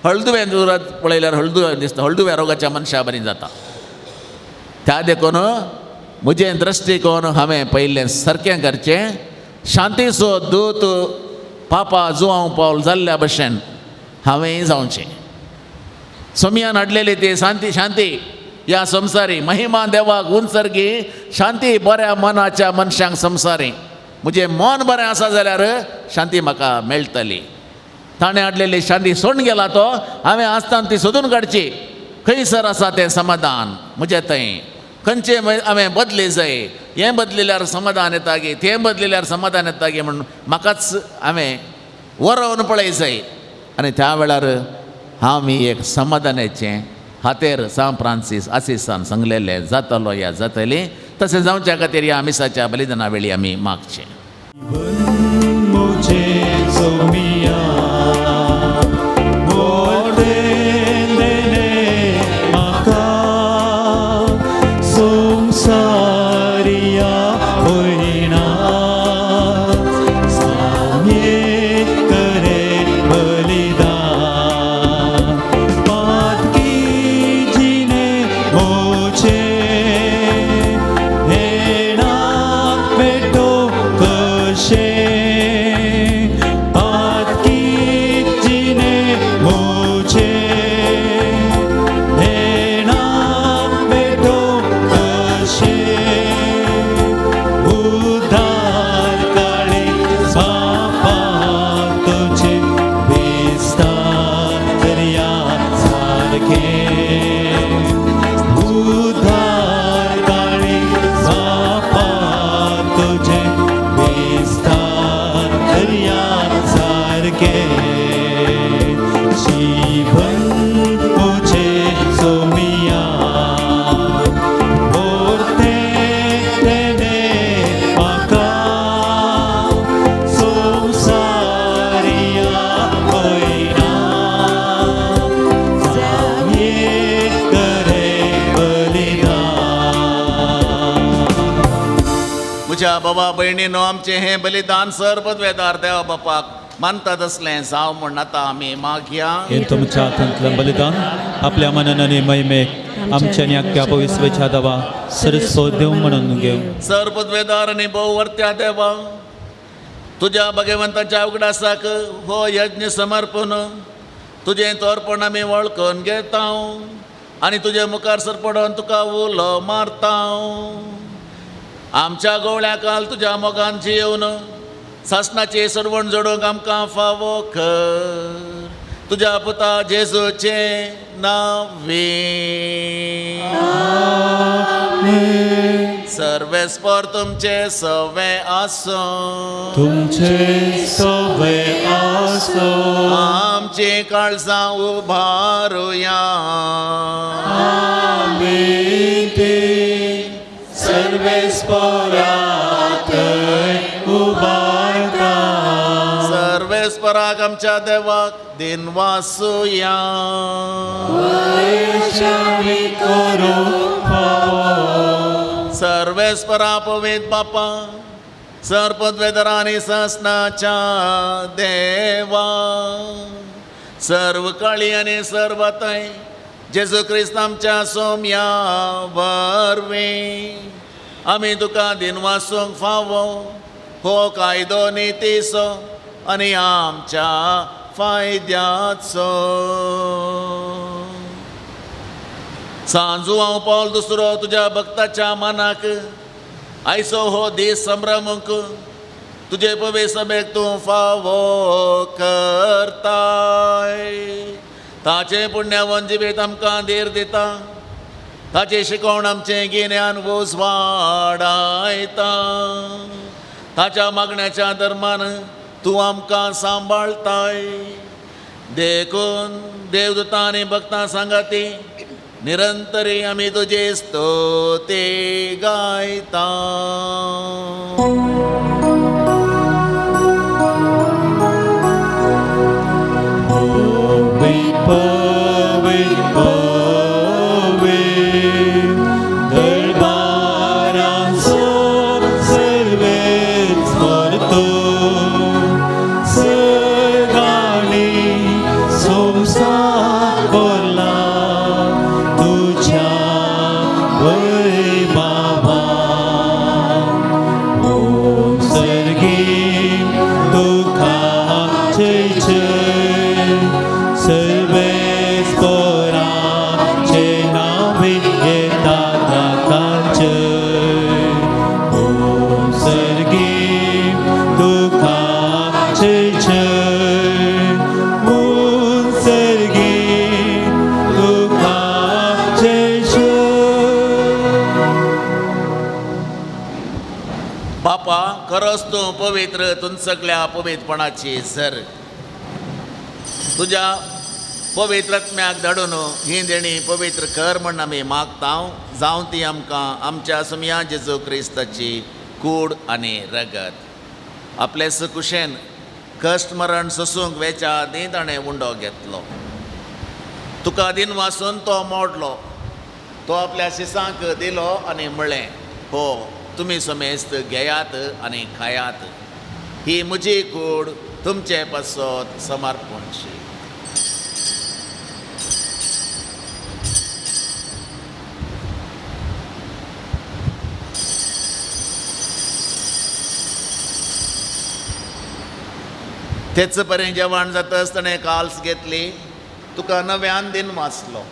[SPEAKER 3] हळदुवें दवरत पळयल्यार हळदुवें दिसता, हळदुव्या रोगाच्या मनशा बरी जाता. त्या देखून म्हजें दृश्टिकोन हांवें पयलें सारकें करचें. शांतीचो दूत पापा जुआंव पावल जाल्ल्या भशेन हांवेंय जावचें. सोमियान हाडलेली ती शांती, शांती ह्या संवसारी महिमा देवाक उंचरगी, शांती बऱ्या मनाच्या मनशांक संवसारी. म्हजें मन बरें आसा जाल्यार शांती म्हाका मेळटली. ताणें हाडलेली शांती सोडून गेला तो, हांवें आसतना ती सोदून काडची. खंयसर आसा तें समाधान म्हजें थंय, खंयचें हांवें बदली जाय, हें बदलिल्यार समाधान येता गी, तें बदलिल्यार समाधान येता गी म्हूण म्हाकाच हांवें वरोवन पळय जाय. आनी त्या वेळार हांव एक समाधानाचें हातेर सांत फ्रांसीस आसिसान सांगलेलें जातलो या जातली, तशें जावच्या खातीर ह्या मिसाच्या बलिदाना वेळी आमी मागचें.
[SPEAKER 1] करे बलिदान।
[SPEAKER 3] म्हज्या बाबा भयणीनो, आमचें हें बलिदान सर्वद्वेदार देवा बापाक मानता तसलें जावं म्हूण आतां आमी मागया.
[SPEAKER 1] हे तुमच्या हातांतलें बलिदान आपल्या मनान आनी महिमेक आमच्या आनी आख्ख्या पविस्वेच्या देवा सरस्वत देव म्हणून घेव.
[SPEAKER 3] सर्वद्वेदार आनी भोववर्त्या देवा, तुज्या भगवंताच्या उगडासाक हो यज्ञ समर्पण तुजें तोरपण आमी वळखून घेता आनी तुजे मुखार सरपडोन तुका उलो मारता. आमच्या गोवळ्या काल तुज्या मोगान जियेवन सासणाची सरवण जोडूंक आमकां फावो कर तुज्या पुता जेजूचें नांवे. सर्वेस्पर तुमचे सवे आसूं,
[SPEAKER 1] तुमचे सवे आसूं.
[SPEAKER 3] आमची काळजां उबारुया.
[SPEAKER 1] आमी ती सर्वेस्पराक उबारता.
[SPEAKER 3] सर्वेस्पराक आमच्या देवाक दिनवासुया. सर्वेस्परा पवित्र बापा, सर्पद्वेदरा आनी ससनाच्या देवा, सर्व काळी आनी सर्वतय जेजू क्रिस्त आमच्या सोम्या वरवीं आमी तुका दिनवासूंक फावो हो कायदो नितीचो आनी आमच्या फायद्याचो. सांजू हांव पावल दुसरो तुज्या भक्ताच्या मनाक आयचो हो दीस संभ्रमूंक तुजे पवे सभेक तूं फावो करताय. ताचें पुण्यावन जिवीत आमकां धीर दिता, ताची शिकवण आमचें गिन्यान उजवाडायता. ताच्या मागण्याच्या धर्मान तूं आमकां सांबाळताय. देखून देवदूतां आनी भक्तां सांगाती निरंतरी आमी तुजी स्तुती गायता. बापा, खरोच तूं पवित्र, तूं सगळ्या पवित्रपणाची सर. तुज्या पवित्रत्म्याक धाडून ही देणी पवित्र कर म्हण आमी मागता. जावं ती आमकां आमच्या सुमया जेजू क्रिस्ताची कूड आनी रगत. आपले सुकुशेन कश्ट मरण सोसूंक वेच्या आदीं ताणें उंडो घेतलो. तुका दिन वासून तो मोडलो, तो आपल्या शिसांक दिलो आनी म्हळें, हो तुमी समेस्त घेयात आनी खायात, ही म्हजी कूड तुमचे पासत समर्पणशी. तेच पर्यंत जेवण जातच ताणें काल्स घेतली, तुका नव्यान दिन वाचलो,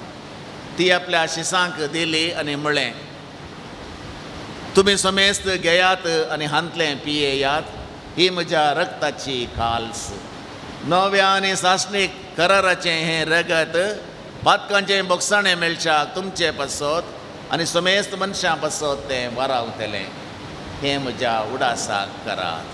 [SPEAKER 3] ती आपल्या शिसांक दिली आनी म्हळें, तुमी समेस्त घेयात आनी हांतलें पियेयात, ही म्हज्या रक्ताची काल्स. नव्या आनी सासणीक कराराचें हें रगत पातकांचें बोगसाणें मेळच्याक तुमचे पासत आनी समेस्त मनशां पासत तें वारावतलें. हें म्हज्या उडासाक करात.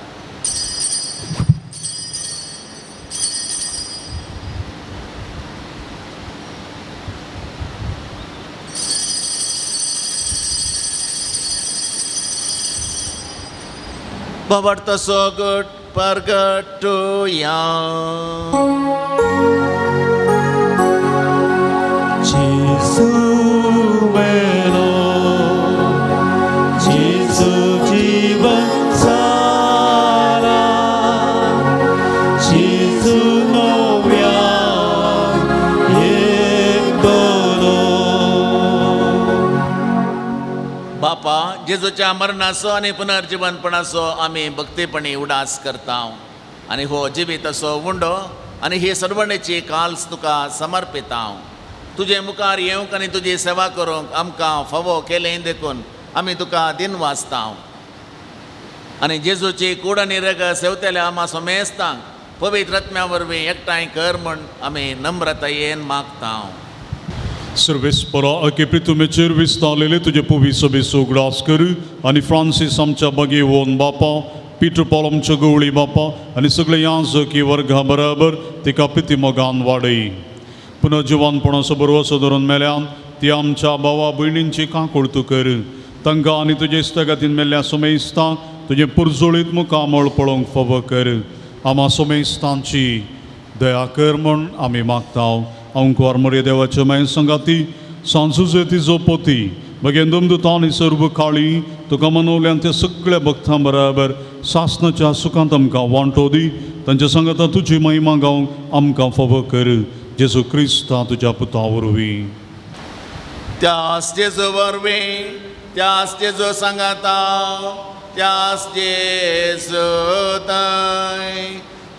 [SPEAKER 3] बाबा सोगट परगटुया.
[SPEAKER 1] जेजू मेलो, जेजू जीवन जेजू नव्यान येतलो.
[SPEAKER 3] बापा, जेजूच्या मरणाचो आनी पुनर्जिवनपणाचो आमी भक्तीपणी उडास करता आनी हो जिवीत असो उंडो आनी ही सर्वणेची काल्स तुका समर्पिता. तुजे मुखार येवंक आनी तुजी सेवा करूंक आमकां फावो केलें देखून आमी तुका दिन वाचता. आनी जेजूची कूड आनी रग सेवतेल्या आमा सोमेस्तांक पवित्र आत्म्या वरवीं एकठांय कर म्हूण आमी नम्रतायेन मागता.
[SPEAKER 2] सर्वेस्परा अके प्रितुमेचेर विस्तारलेले तुजे पुवी सभेचो उगडास कर आनी फ्रांसीस आमच्या बगेवोन बापा, पिटर पॉल आमच्या गवळी बापा आनी सगळे याजकी वर्गा बराबर तिका प्रिती मोगान वाडय. पुनर्जिवानपणाचो बरवसो धरून मेल्यान ती आमच्या भावा भयणींची काकुळतू कर. तांकां आनी तुजे इश्टागतीन मेल्ल्या सोमेस्तांक तुजें पुरजोळीत मुखामळ पळोवंक फावो कर. आमा सोमेस्तांची दया कर म्हूण आमी मागता. अंकुर मरे देवाच्या माय संगाती सांजुजे तिजो पोती बगेन दुमदुतां आनी सर्व काळी तुका मनवल्यान त्या सगळ्या भक्तां बराबर सासनाच्या सुखांत आमकां वांटो दी. तांच्या सांगाता तुजी महिमा गावंक आमकां फावो कर. जेजू क्रिस्ता तुज्या पुता वरवीं.
[SPEAKER 3] त्यास जेजू वरवीं, त्यास जेजू सांगाता, त्यास जेजू थंय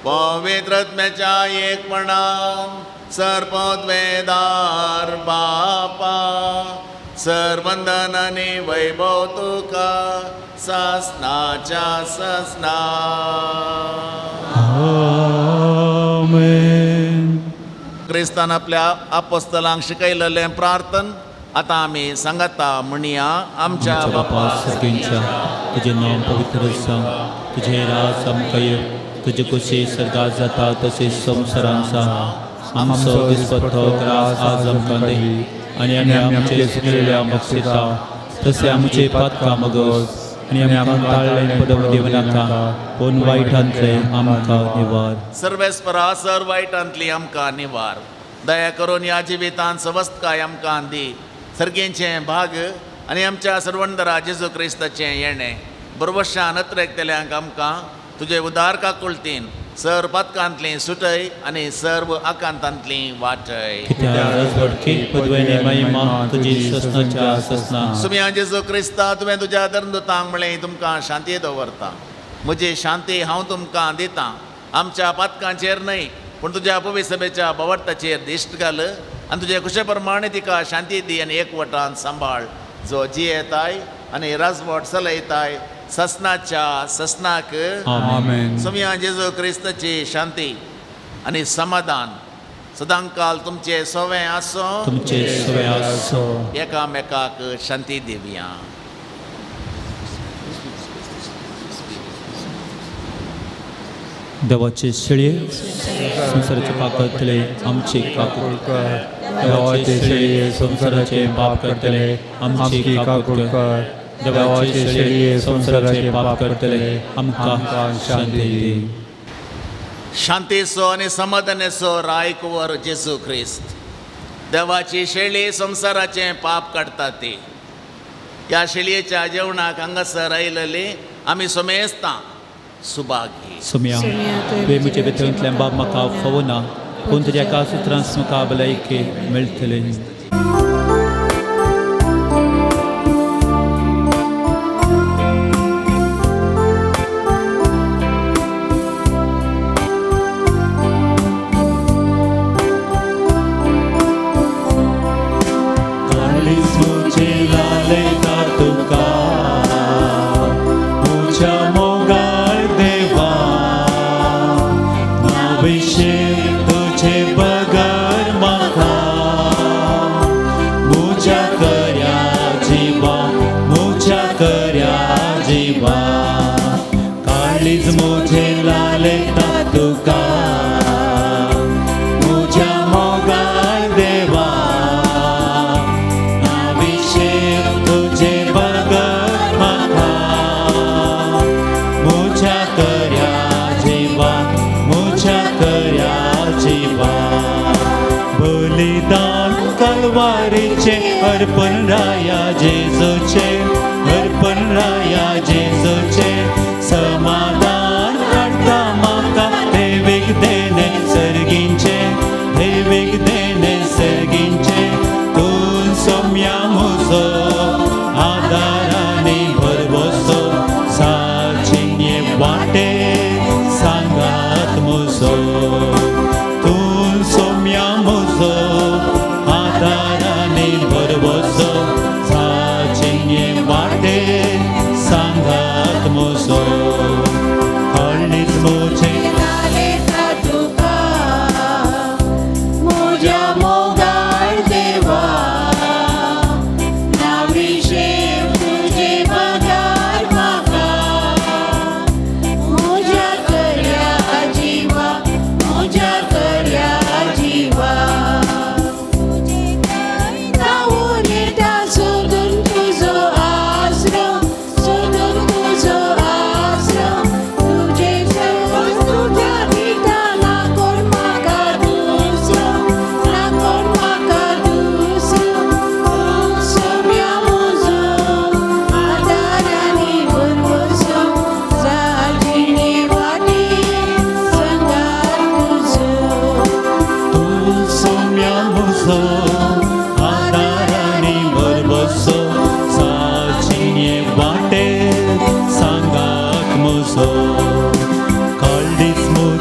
[SPEAKER 3] पवित्र आत्म्याच्या एकपणान सर्वद्वेदार बापा, सर्वंदन आनी वैभव तुका सासनाच्या सासना.
[SPEAKER 1] आमेन.
[SPEAKER 3] क्रिस्तान आपल्या आपोस्तलांक शिकयलेलें प्रार्थन आतां आमी सांगता म्हणया. आमच्या
[SPEAKER 1] आमच्या बापा सर्गींच्या, तुजें नांव पवित्र जावं, तुजें राज आमकां येवं, तुजे कुशी सर्गात जाता तशें संवसारांत जावं. आमचो दिसपट्टो ग्रास आज आमकां दी आनी आमी आमचे चुकलेल्या मक्षिता तशें आमचे पातकां मगोस आनी आमकां ताळ्ळें पडोवंक दिवं नाका, पूण वायटांतलें आमकां निवार.
[SPEAKER 3] सर्वेस्परा सर वायटांतली आमकां निवार. दया करून ह्या जिवितांत सवस्तकाय आमकां दी. सर्गेंचें भाग आनी आमच्या सर्वंदरा जेजू क्रिस्ताचें येणें बरवशान अत्रेकतल्यांक आमकां तुजे उदार काकुळतीन सर पातकांतली सुटय आनी सर्व आकांतांतली वाटय.
[SPEAKER 1] कित्याक रजवटकी पदवेने महिमा तुजी ससनाच्या ससना.
[SPEAKER 3] सुम्या जेजू क्रिस्ता, तुवें तुज्या धर्मदूतांक म्हळें तुमकां शांती दवरता, म्हजी शांती हांव तुमकां दितां. आमच्या पातकांचेर न्हय पूण तुज्या पवित्र सभेच्या बवडताचेर दिश्ट घाल आनी तुजे कुशे प्रमाणे तिका शांती दी आनी एकवटान सांबाळ, जो जियेताय आनी राजवट चलयताय ससनाच्या ससनाक.
[SPEAKER 1] आमेन.
[SPEAKER 3] सुम्या जेजू क्रिस्ताची शांती आनी समाधान सदांकाल तुमचे सोवें आसूं.
[SPEAKER 1] तुमचे सवे आसो.
[SPEAKER 3] एकामेकाक शांती दिवया.
[SPEAKER 1] देवाचे शेळये संवसाराचे पाप करतले आमचे काकूळ कर. देवाचे शेळये संवसाराचे पाप करतले आमची काकूळ कर. देवाचे शेळये संवसाराचे पाप करतले आमकां शांती दी.
[SPEAKER 3] शांतीचो आनी समाधानाचो रायकुवर जेजू क्रिस्त, देवाची शेळी संवसाराचें पाप काडटा ती. ह्या शेळयेच्या जेवणाक हांगासर आयलेली आमी सोमेस्तां सुभागी.
[SPEAKER 1] सुम्या, तुवें म्हजे भितरूंतल्यान बाब म्हाका फावो ना, पूण तुज्या एका सुत्रांस म्हाका भलायकी मेळटली. काळीज म्हजें लालयता तुका, म्हज्या मोगाळ देवा, नाविशेक तुजे बगर म्हाका, म्हज्या खऱ्या जिवा, म्हज्या खऱ्या जिवा. काळीज म्हजें लालयता तुका, म्हज्या मोगाळ देवा, नाविशेक तुजे बगर म्हाका, म्हज्या खऱ्या जिवा, म्हज्या खऱ्या जिवा. बलिदान कलवारीचें अर्पण राया जेजूचें, अर्पण राया जेजूचें, समाधान हाडटा म्हाका देवीक.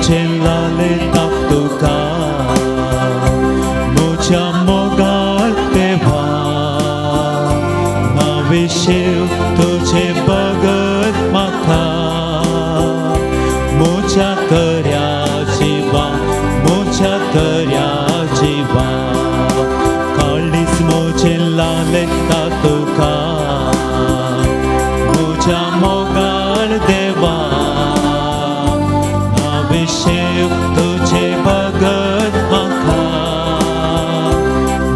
[SPEAKER 1] मोजें लालेता तुका म्हज्या मोगाळ देवा नाविशीव तुजे बगत म्हाका म्हज्या खऱ्या जिवा म्हज्या खऱ्या जिवा काळीज म्हजें लालेता तुका म्हज्या मोगाळ देवा नाविशीव तुजे बगत म्हाका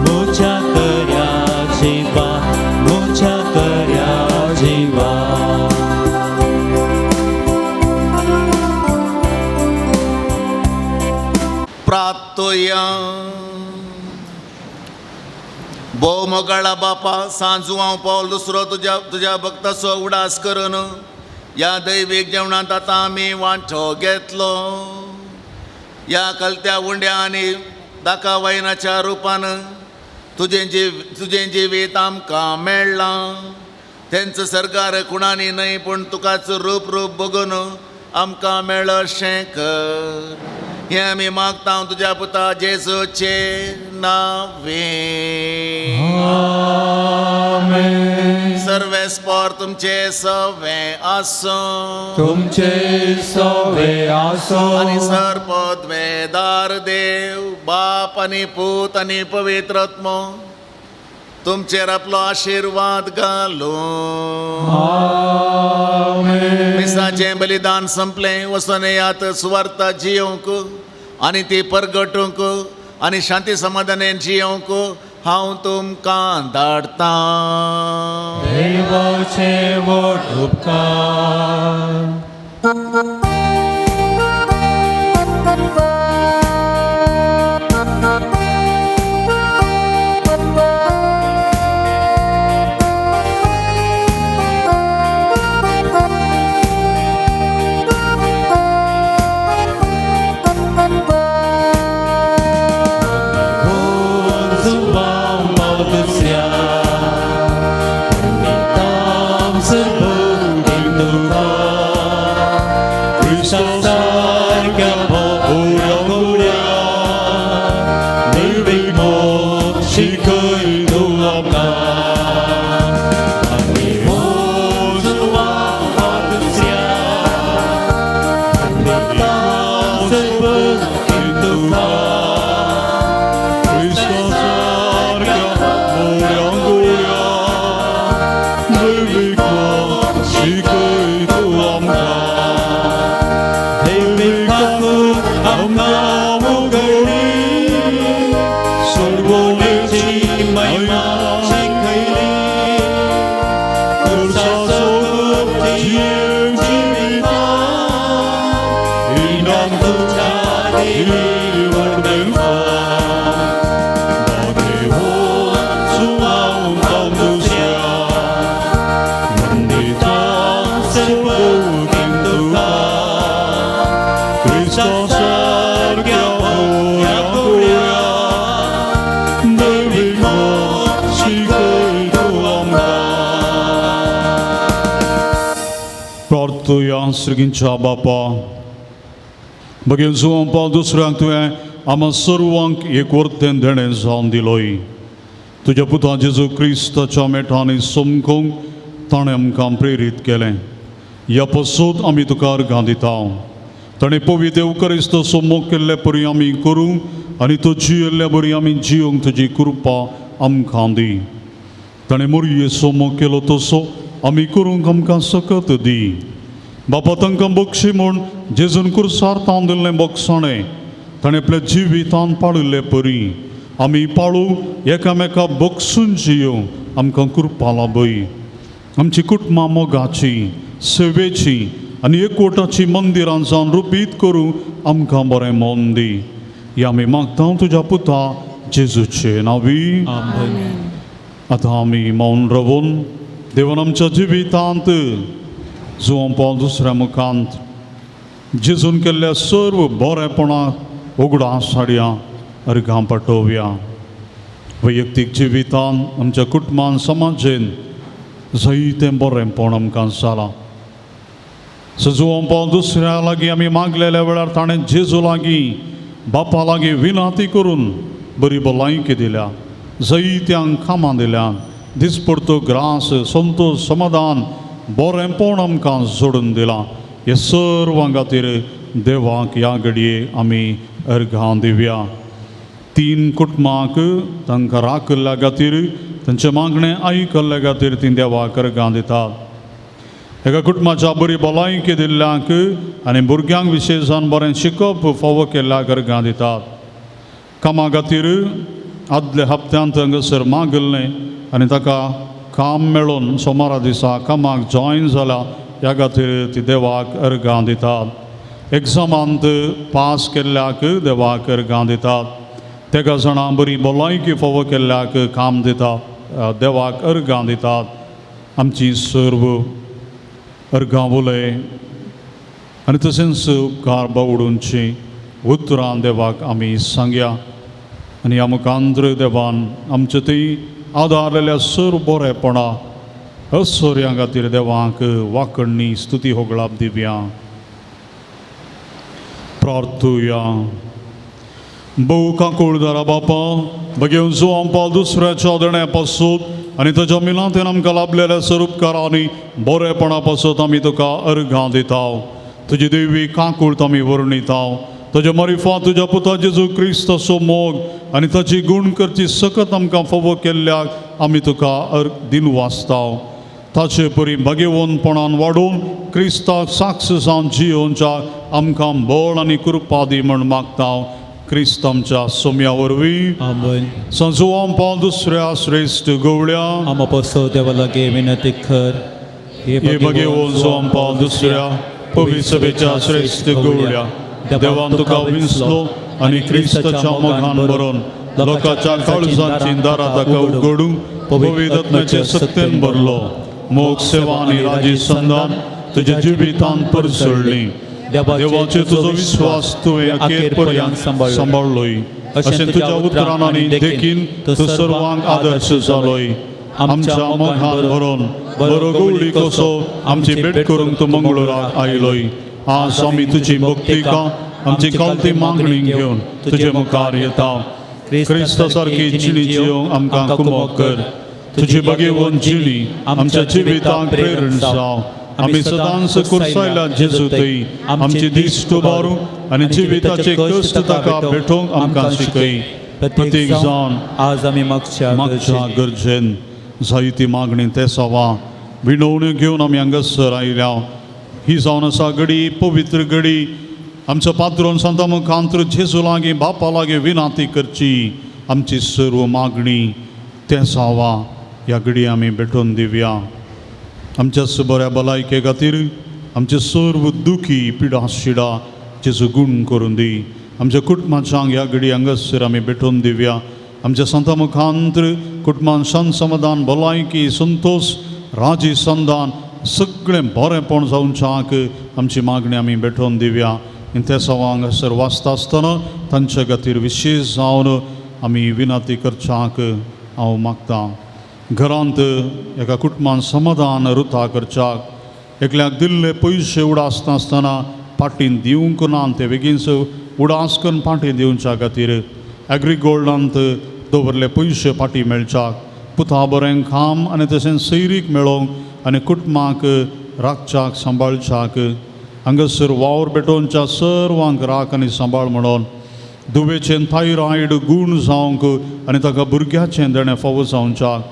[SPEAKER 1] म्हज्या खऱ्या जिवा म्हज्या खऱ्या जिवा.
[SPEAKER 3] प्राप्तोया. भोव मोगाळा बापा, सांजू हांव पावल दुसरो तुज्या तुज्या भक्ताचो उडास करून ह्या दैवीक जेवणांत आतां आमी वांटो घेतलो. ह्या कलत्या उंड्या आनी दाका वायनाच्या रुपान तुजें जिवीत आमकां मेळ्ळां. तेंचो सरकार कुणांनी न्हय पूण तुकाच रूप रूप बगून आमकां मेळशें कर. हें आमी मागता तुज्या पुता जेजूचे नावे. सर्वेस्पोर तुमचे सवे आसूं.
[SPEAKER 6] तुमचे सवे आसो.
[SPEAKER 3] आनी सर पदवेदार देव बाप आनी पूत आनी पवित्र आत्मो तुमचेर आपलो आशिर्वाद घालूं. मिसाचें बलिदान संपलें. वचून येयात सुवार्ता जियोवंक आनी ती परगटूंक आनी शांती समाधानेन जियोवंक हांव तुमकां धाडटां.
[SPEAKER 6] देवाचे व्हड उपकार.
[SPEAKER 2] सर्गींच्या बापा, बगेन जुवां पाव दुसऱ्यांक तुवें आमा सर्वांक एक वर्तेन देणें जावन दिलोय. तुज्या पुता जेजू क्रिस्ताच्या मेठांनी समकूंक ताणें आमकां प्रेरीत केलें. ह्या पसून आमी तुका अर्गां दिता. ताणें पवित्र देवकरिस्त सोमोक केल्ले परी आमी करूंक आनी तो जियेल्ले बरी आमी जियोंक तुजी कृपा आमकां दी. ताणें मोरये सोमोक केलो तसो आमी करूंक आमकां सकत दी. बापा, तांकां बक्षी म्हूण जेजून कुर्सार तावन दिल्लें बक्षाणें ताणें आपल्या जिवितान पाळिल्ले परी आमी पाळू एकामेका बक्षून जियोवंक आमकां कृपा लाभय. आमची कुटुंबां मोगाची सेवेची आनी एकवटाची मंदिरां जावन रुपीत करूं आमकां बरें मन दी. ह्या आमी मागता तुज्या पुता जेजूचे नांवी. आतां आमी मौन रावून देवान आमच्या जिवितांत जुवां पावल दुसऱ्या मुखांत जेजून केल्ल्या सर्व बरेपणाक उगडा साडया अर्गां पाठोवया. वैयक्तीक जिवितान आमच्या कुटुंबान समाजेन जायतें बरेंपण आमकां जालां. सजुवां पावल दुसऱ्या लागीं आमी मागलेल्या वेळार ताणें जेजू लागीं बापा लागीं विनाती करून बरी भलायकी दिल्या, जैत्यांक कामां दिल्या, दिसपडतो ग्रास संतोश समाधान बरेंपण आमकां जोडून दिलां. हे सर्वां खातीर देवाक ह्या घडये आमी अर्घां दिवया. तीन कुटुंबांक तांकां राखिल्ल्या खातीर, तांचें मागणें आयकल्ल्या खातीर ती देवाक अर्घां दितात. एका कुटुंबाच्या बरी भलायकी दिल्ल्यांक आनी भुरग्यांक विशेशान बरें शिकप फावो केल्ल्याक अर्घां दितात. कामा खातीर आदल्या हप्त्यांत हांगासर मागिल्लें आनी ताका काम मेळून सोमारा दिसा कामाक जॉयन जाला, ह्या खातीर ती देवाक अर्घां दितात. एग्जामांत पास केल्ल्याक देवाक अर्घां दितात. तेगा जाणां बरी भलायकी फावो केल्ल्याक काम दिता, देवाक अर्घां दितात. आमची सर्व अर्घां उलय आनी तशेंच उपकार बावडूंची उतरां देवाक आमी सांगया आनी ह्या मुखांत्र देवान आमचे थंय आदारलेल्या सर्व बरेपणा ऐश्वर्या खातीर देवाक वाकण्णी स्तुती होगळाप दिवया. प्रार्थुया. भोव काकुळदारा बापा, बगेवन जुवां पावल दुसऱ्याच्या देण्या पासून आनी ताच्या मिलांतल्यान आमकां लाभलेल्या स्वरूपकारांनी बरेपणा पासत आमी तुका अर्घां दिता. तुजी देवी काकूळत आमी वर्णिता. ताज्या मारिफात तुज्या पुता जेजू क्रिस्ताचो मोग आनी ताची गूण करची सकत आमकां फावो केल्ल्याक आमी तुका अर्घ दिन वाचता. ताचे परी भाग्यवंतपणान वाडोवन क्रिस्ताक साक्ष जावन जियोवच्या आमकां बळ आनी कृपा दी म्हण मागता. क्रिस्त आमच्या सोम्या वरवीं.
[SPEAKER 1] आमेन.
[SPEAKER 2] संजुवां पावल दुसऱ्या श्रेश्ठ गवळ्या
[SPEAKER 1] आमा पसो देवा लागीं विनंती कर.
[SPEAKER 2] हे भगेवन जुवां पावल दुसऱ्या पवित्र सभेच्या श्रेश्ठ गवळ्या, देवान तुका विंचलो आनी क्रिस्ताच्या मोगान भरून लोकांच्या काळजांची दारां ताका उगडूंक पवित्र आत्म्याचे सत्तेन भरलो. मोग सेवा आनी राजी संदान तुज्या जिवितांत परसळ्ळी. देवाचेर तुजो विश्वास तुवें अखेर पर्यंत सांबाळ्ळोय. अशें तुज्या उतरान आनी देखीन तूं सर्वांक आदर्श जालोय. आमच्या मोगान भरून बरो गवळी कसो आमची भेट करूंक तूं मंगळूराक आयलोय. आज आमी तुजी भक्तिका आमची कालती मागणी घेवन तुजे मुखार येता. क्रिस्ता सारकी जिणी जियोंक आमकां कुमक कर. तुजी भगेवन जिणी आमच्या जिवितांक प्रेरण जावं. आमी सदांच कुर्सायल्या जेजू थंय आमची दिश्ट उबारूंक आनी जिविताचे कश्ट ताका भेटोवंक आमकां शिकय. प्रत्येक जावन
[SPEAKER 1] आज आमी मागच्या
[SPEAKER 2] मागच्या गरजेन जायती मागणी ते सवा विणवण्यो घेवन आमी हांगासर आयल्या. ही जावन आसा घडी पवित्र घडी. आमचो पात्रोन सांता मुखांत्र जेजू लागीं बापा लागीं विनाती करची आमची सर्व मागणी ते सावा ह्या घडी आमी भेटोवन दिवया. आमच्या बऱ्या भलायके खातीर आमचे सर्व दुखी पिडा शिडा जेजू गूण करून दी. आमच्या कुटुंबाच्यांक ह्या घडी हांगासर आमी भेटोवन दिवया. आमच्या संता मुखांत्र कुटुंबान शांत समाधान भलायकी संतोश राजी संदान सगळें बरेंपण जावच्याक आमची मागणी आमी भेटोवन दिवया. आनी ते सवा हांगासर वाचता आसतना तांच्या खातीर विशेश जावन आमी विनंती करच्याक हांव मागतां. घरांत एका कुटुंबान समाधान रुता करच्याक एकल्याक दिल्ले पयशे उडासता आसतना पाटीन दिवंक ना ते बेगीनच उडास करून पाटी दिवच्या खातीर एग्री गोल्डांत दवरले पयशे पाटी मेळच्याक पुता बरें काम आनी तशेंच सैरीक मेळोवंक आनी कुटुंबाक राखच्याक सांबाळच्याक हांगासर वावर पेटोवच्या सर्वांक राख आनी सांबाळ म्हणून दुवेचें थायरॉयड गूण जावंक आनी ताका भुरग्याचें देणें फावो जावच्याक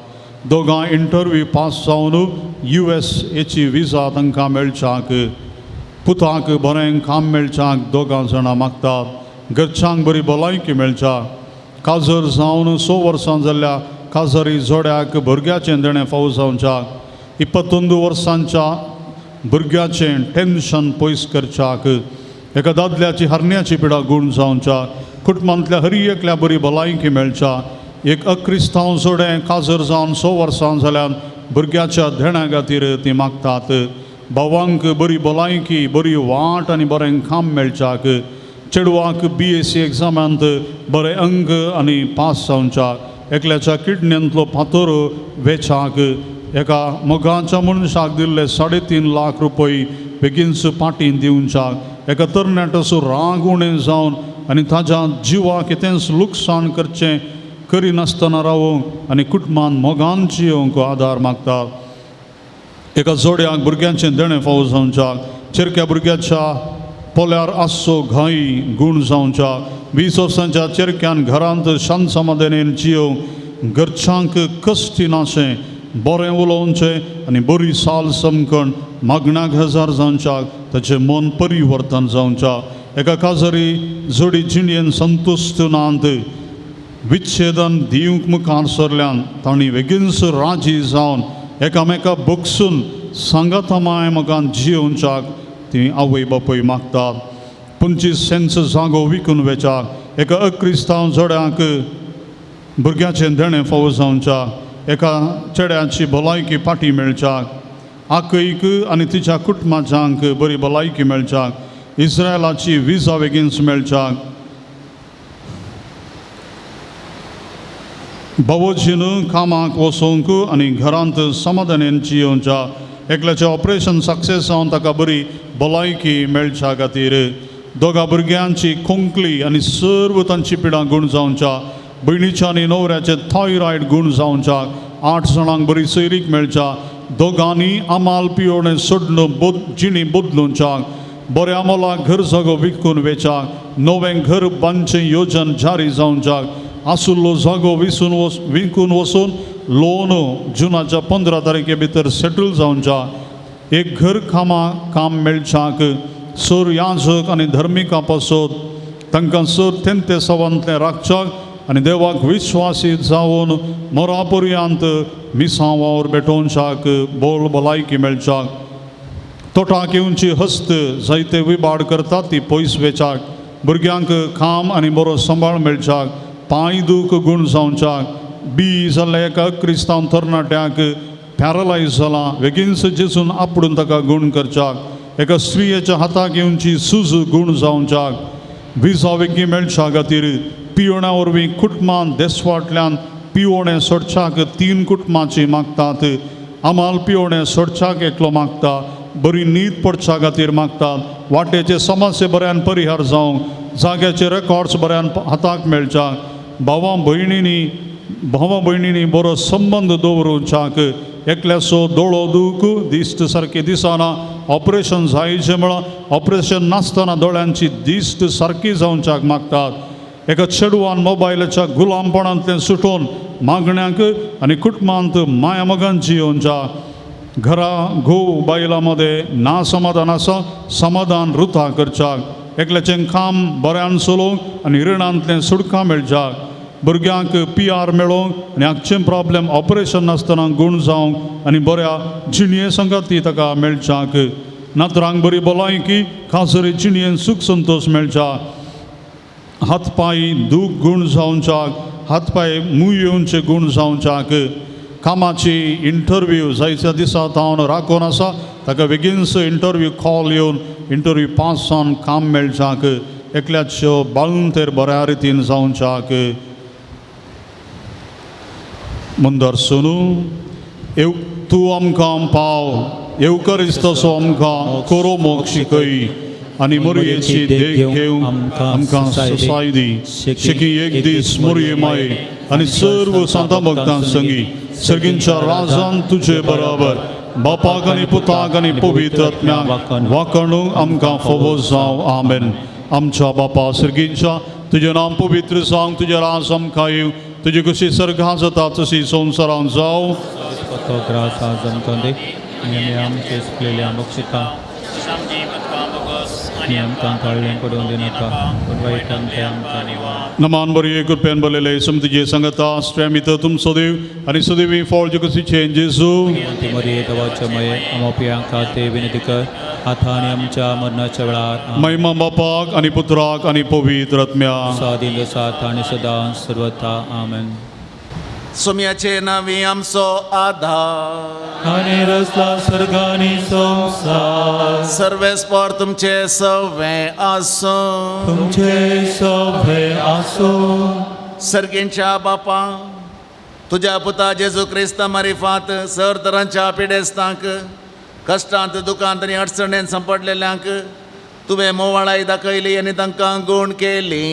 [SPEAKER 2] दोगां इंटरव्यू पास जावन USA विजा तांकां मेळच्याक पुताक बरें काम मेळच्याक दोगां जाणां मागतात. घरच्यांक बरी भलायकी मेळच्याक काजर जावन 6 वर्सां जाल्ल्या काजरी जोड्याक भुरग्याचें देणें फावो जावच्याक 21 वर्सांच्या भुरग्याचें टेन्शन पयस करच्याक एका दादल्याची हरण्याची पिडा गूण जावच्या कुटुंबांतल्या हर एकल्या बरी भलायकी मेळच्या एक अक्रिस्तांव जोडें काजर जावन 6 वर्सां जाल्यार भुरग्याच्या देण्या खातीर ती मागतात. भावांक बरी भलायकी बरी वाट आनी बरें काम मेळच्याक चेडवाक BSc एग्जामांत बरे अंक आनी पास जावच्याक एकल्याच्या किडण्यांतलो फातोर वेच्याक एका मोगाच्या मनशाक दिल्ले 3.5 लाख रुपये बेगीनच पाटीन दिवच्याक एका तरणाट्याचो राग उणें जावन आनी ताज्या जिवाक कितेंच लुकसाण करचें करिनासतना रावूंक आनी कुटुंबान मोगान जियोवंक आदार मागतात. एका जोड्याक भुरग्यांचें देणें फावो जावच्याक चेरक्या भुरग्याच्या पोल्यार आसचो घाई गूण जावच्याक 20 वर्सांच्या चेरक्यान घरांत शांत समाधानेन जियोवंक घरच्यांक कश्टी नाशें बरें उलोवचें आनी बरी साल समकण मागण्याक हजार जावच्याक ताचें मन परिवर्तन जावच्याक एका काजरी जोडी जिणेन संतुश्ट नात विच्छेदन दिवंक मुखार सरल्यान तांणी बेगीनच राजी जावन एकामेका बगसून सांगाता माय मोगान जियोवच्याक ती आवय बापूय मागतात. 25 सेंट्स जागो विकून वेच्याक एका अक्रिस्तांव जोड्यांक भुरग्याचें देणें फावो जावच्याक एका चेड्याची भलायकी पाटी मेळच्याक आकयक आनी तिच्या कुटुंबाच्यांक बरी भलायकी मेळच्याक इस्रायलाची विजा बेगीनच मेळच्याक भावोजीन कामाक वचोंक आनी घरांत समाधानेन जियोवच्या एकल्याचें ऑपरेशन सक्सेस जावन ताका बरी भलायकी मेळच्या खातीर दोगा भुरग्यांची खोंकली आनी सर्व तांची पिडां गूण जावच्या भयणीच्या आनी न्हवऱ्याचे थायरॉयड गूण जावच्याक 8 जाणांक बरी सैरीक मेळच्या दोगांनी आमाल पियोणें सोडून जिणी बदलूच्याक बऱ्या मोलाक घर जागो विकून वेच्याक नवें घर बांदचें योजन जारी जावच्याक आसुल्लो जागो विसून वच विकून वचून लोन जुनाच्या 15 तारखे भितर सेटल जावच्या एक घर कामा काम मेळच्याक सर याजक आनी धर्मिका पासत तांकां सर तेंते सवांतलें राखच्याक आनी देवाक विश्वासी जावन मोरा पर्यंत मिसां वावर भेटोवच्याक बोल भलायकी मेळच्याक तोटाक येवची हस्त जायते विबाड करतात ती पयस वेच्याक भुरग्यांक काम आनी बरो सांबाळ मेळच्याक पांय दूख गूण जावच्याक बी जाल्ल्या एका क्रिस्तांव तरणाट्याक पॅरलायज जाला बेगीनच जेजून आपडून ताका गूण करच्याक एका स्त्रियेच्या हाताक येवची सूज गूण जावच्याक विजा वेगीं मेळच्या खातीर पिवण्या वरवीं कुटुंबान देसवाटल्यान पिवणें सोडच्याक 3 कुटुंबाची मागतात आमाल पिवणें सोडच्याक एकलो मागता बरी न्हीद पडच्या खातीर मागतात वाटेचे समस्ये बऱ्यान परिहार जावंक जाग्याचे रेकॉर्ड्स बऱ्यान हाताक मेळच्याक भावा भयणींनी बरो संबंद दवरूच्याक एकल्याचो दोळो दूख दिश्ट सारकी दिसना ऑपरेशन जायचें म्हळ्यार ऑपरेशन नासतना दोळ्यांची दिश्ट सारकी जावच्याक मागतात. एका चेडवान मोबायलाच्या गुलामपणांतल्यान सुटोवन मागण्यांक आनी कुटुंबांत माया मोगान जियोवच्या घरा घोव बायलां मदें ना समाधान आसा समाधान रुता करच्याक एकल्याचें काम बऱ्यान चलोवंक आनी रिणांतलें सुटका मेळच्याक भुरग्यांक PR मेळोवंक आनी हागचें प्रॉब्लेम ऑपरेशन नासतना गूण जावंक आनी बऱ्या जिणये संगाती ताका मेळच्याक नातरांक बरी भलायकी खाजरी जिणयेन सूख संतोश मेळच्या हात पांय दूख गूण जावच्याक हात पांय मूय येवचे गूण जावच्याक कामाची इंटरव्यू जायच्या दिसा हांव राखून आसा ताका बेगीनसो इंटरव्यू कॉल येवन इंटरव्यू पास जावन काम मेळच्याक एकल्याच्यो बाळंतेर बऱ्या रितीन जावच्याक मुंदर सोनू येव तूं आमकां पाव येवकरिस्तसो आमकां कोरो मोग शिकय आनी मोरयेची देख घेवन आमकां ससाय दी शेकी एक दीस मोरये माये आनी सर्व सांता भक्तां संगी सर्गींच्या राजान तुजे बराबर बापाक आनी पुताक आनी पवित्र आत्म्याक वाकणूंक आमकां फावो जावं. आमेन. आमच्या बापा सर्गींच्या तुजें नांव पवित्र जावं, तुजें राज आमकां येवं, तुजी कशी सर्गां जाता तशी संवसारांत जावं.
[SPEAKER 1] ग्रास आज आमकां दी आनी आमी आमचे चुकलेल्या बक्षिता आनी आमकां ताळ्ळें पडून दिनाका पूण वायटांतलें आमकां निवार.
[SPEAKER 2] नमान बरी कृपेन बरलेले समतिजे संगता स्ट्रेमित तुमचो देव आनी सदैवी फळ जगसीचे जेजू
[SPEAKER 1] मोरये देवाच्या मये आमोपयांक खातीर विनंती कर आतां आनी आमच्या मरणाच्या वेळार.
[SPEAKER 2] महिमा बापाक आनी पुत्राक आनी पवित्र आत्म्याक
[SPEAKER 1] सादीन सात आनी सदां सर्वथा. आमेन.
[SPEAKER 3] सोम्याचे नावी आमचो आधार
[SPEAKER 1] आनी रसला सर्गानी संवसार
[SPEAKER 3] सर्वेस्पर तुमचे सवे आसूं
[SPEAKER 1] तुमचे सवे आसूं.
[SPEAKER 3] सर्गींच्या बापा तुज्या पुता जेजू क्रिस्ता मारिफात सर तरांच्या पिडेस्तांक कश्टांत दुखांत आनी अडचणेन सांपडलेल्यांक तुवें मोवाळाय दाखयली आनी तांकां गूण केली.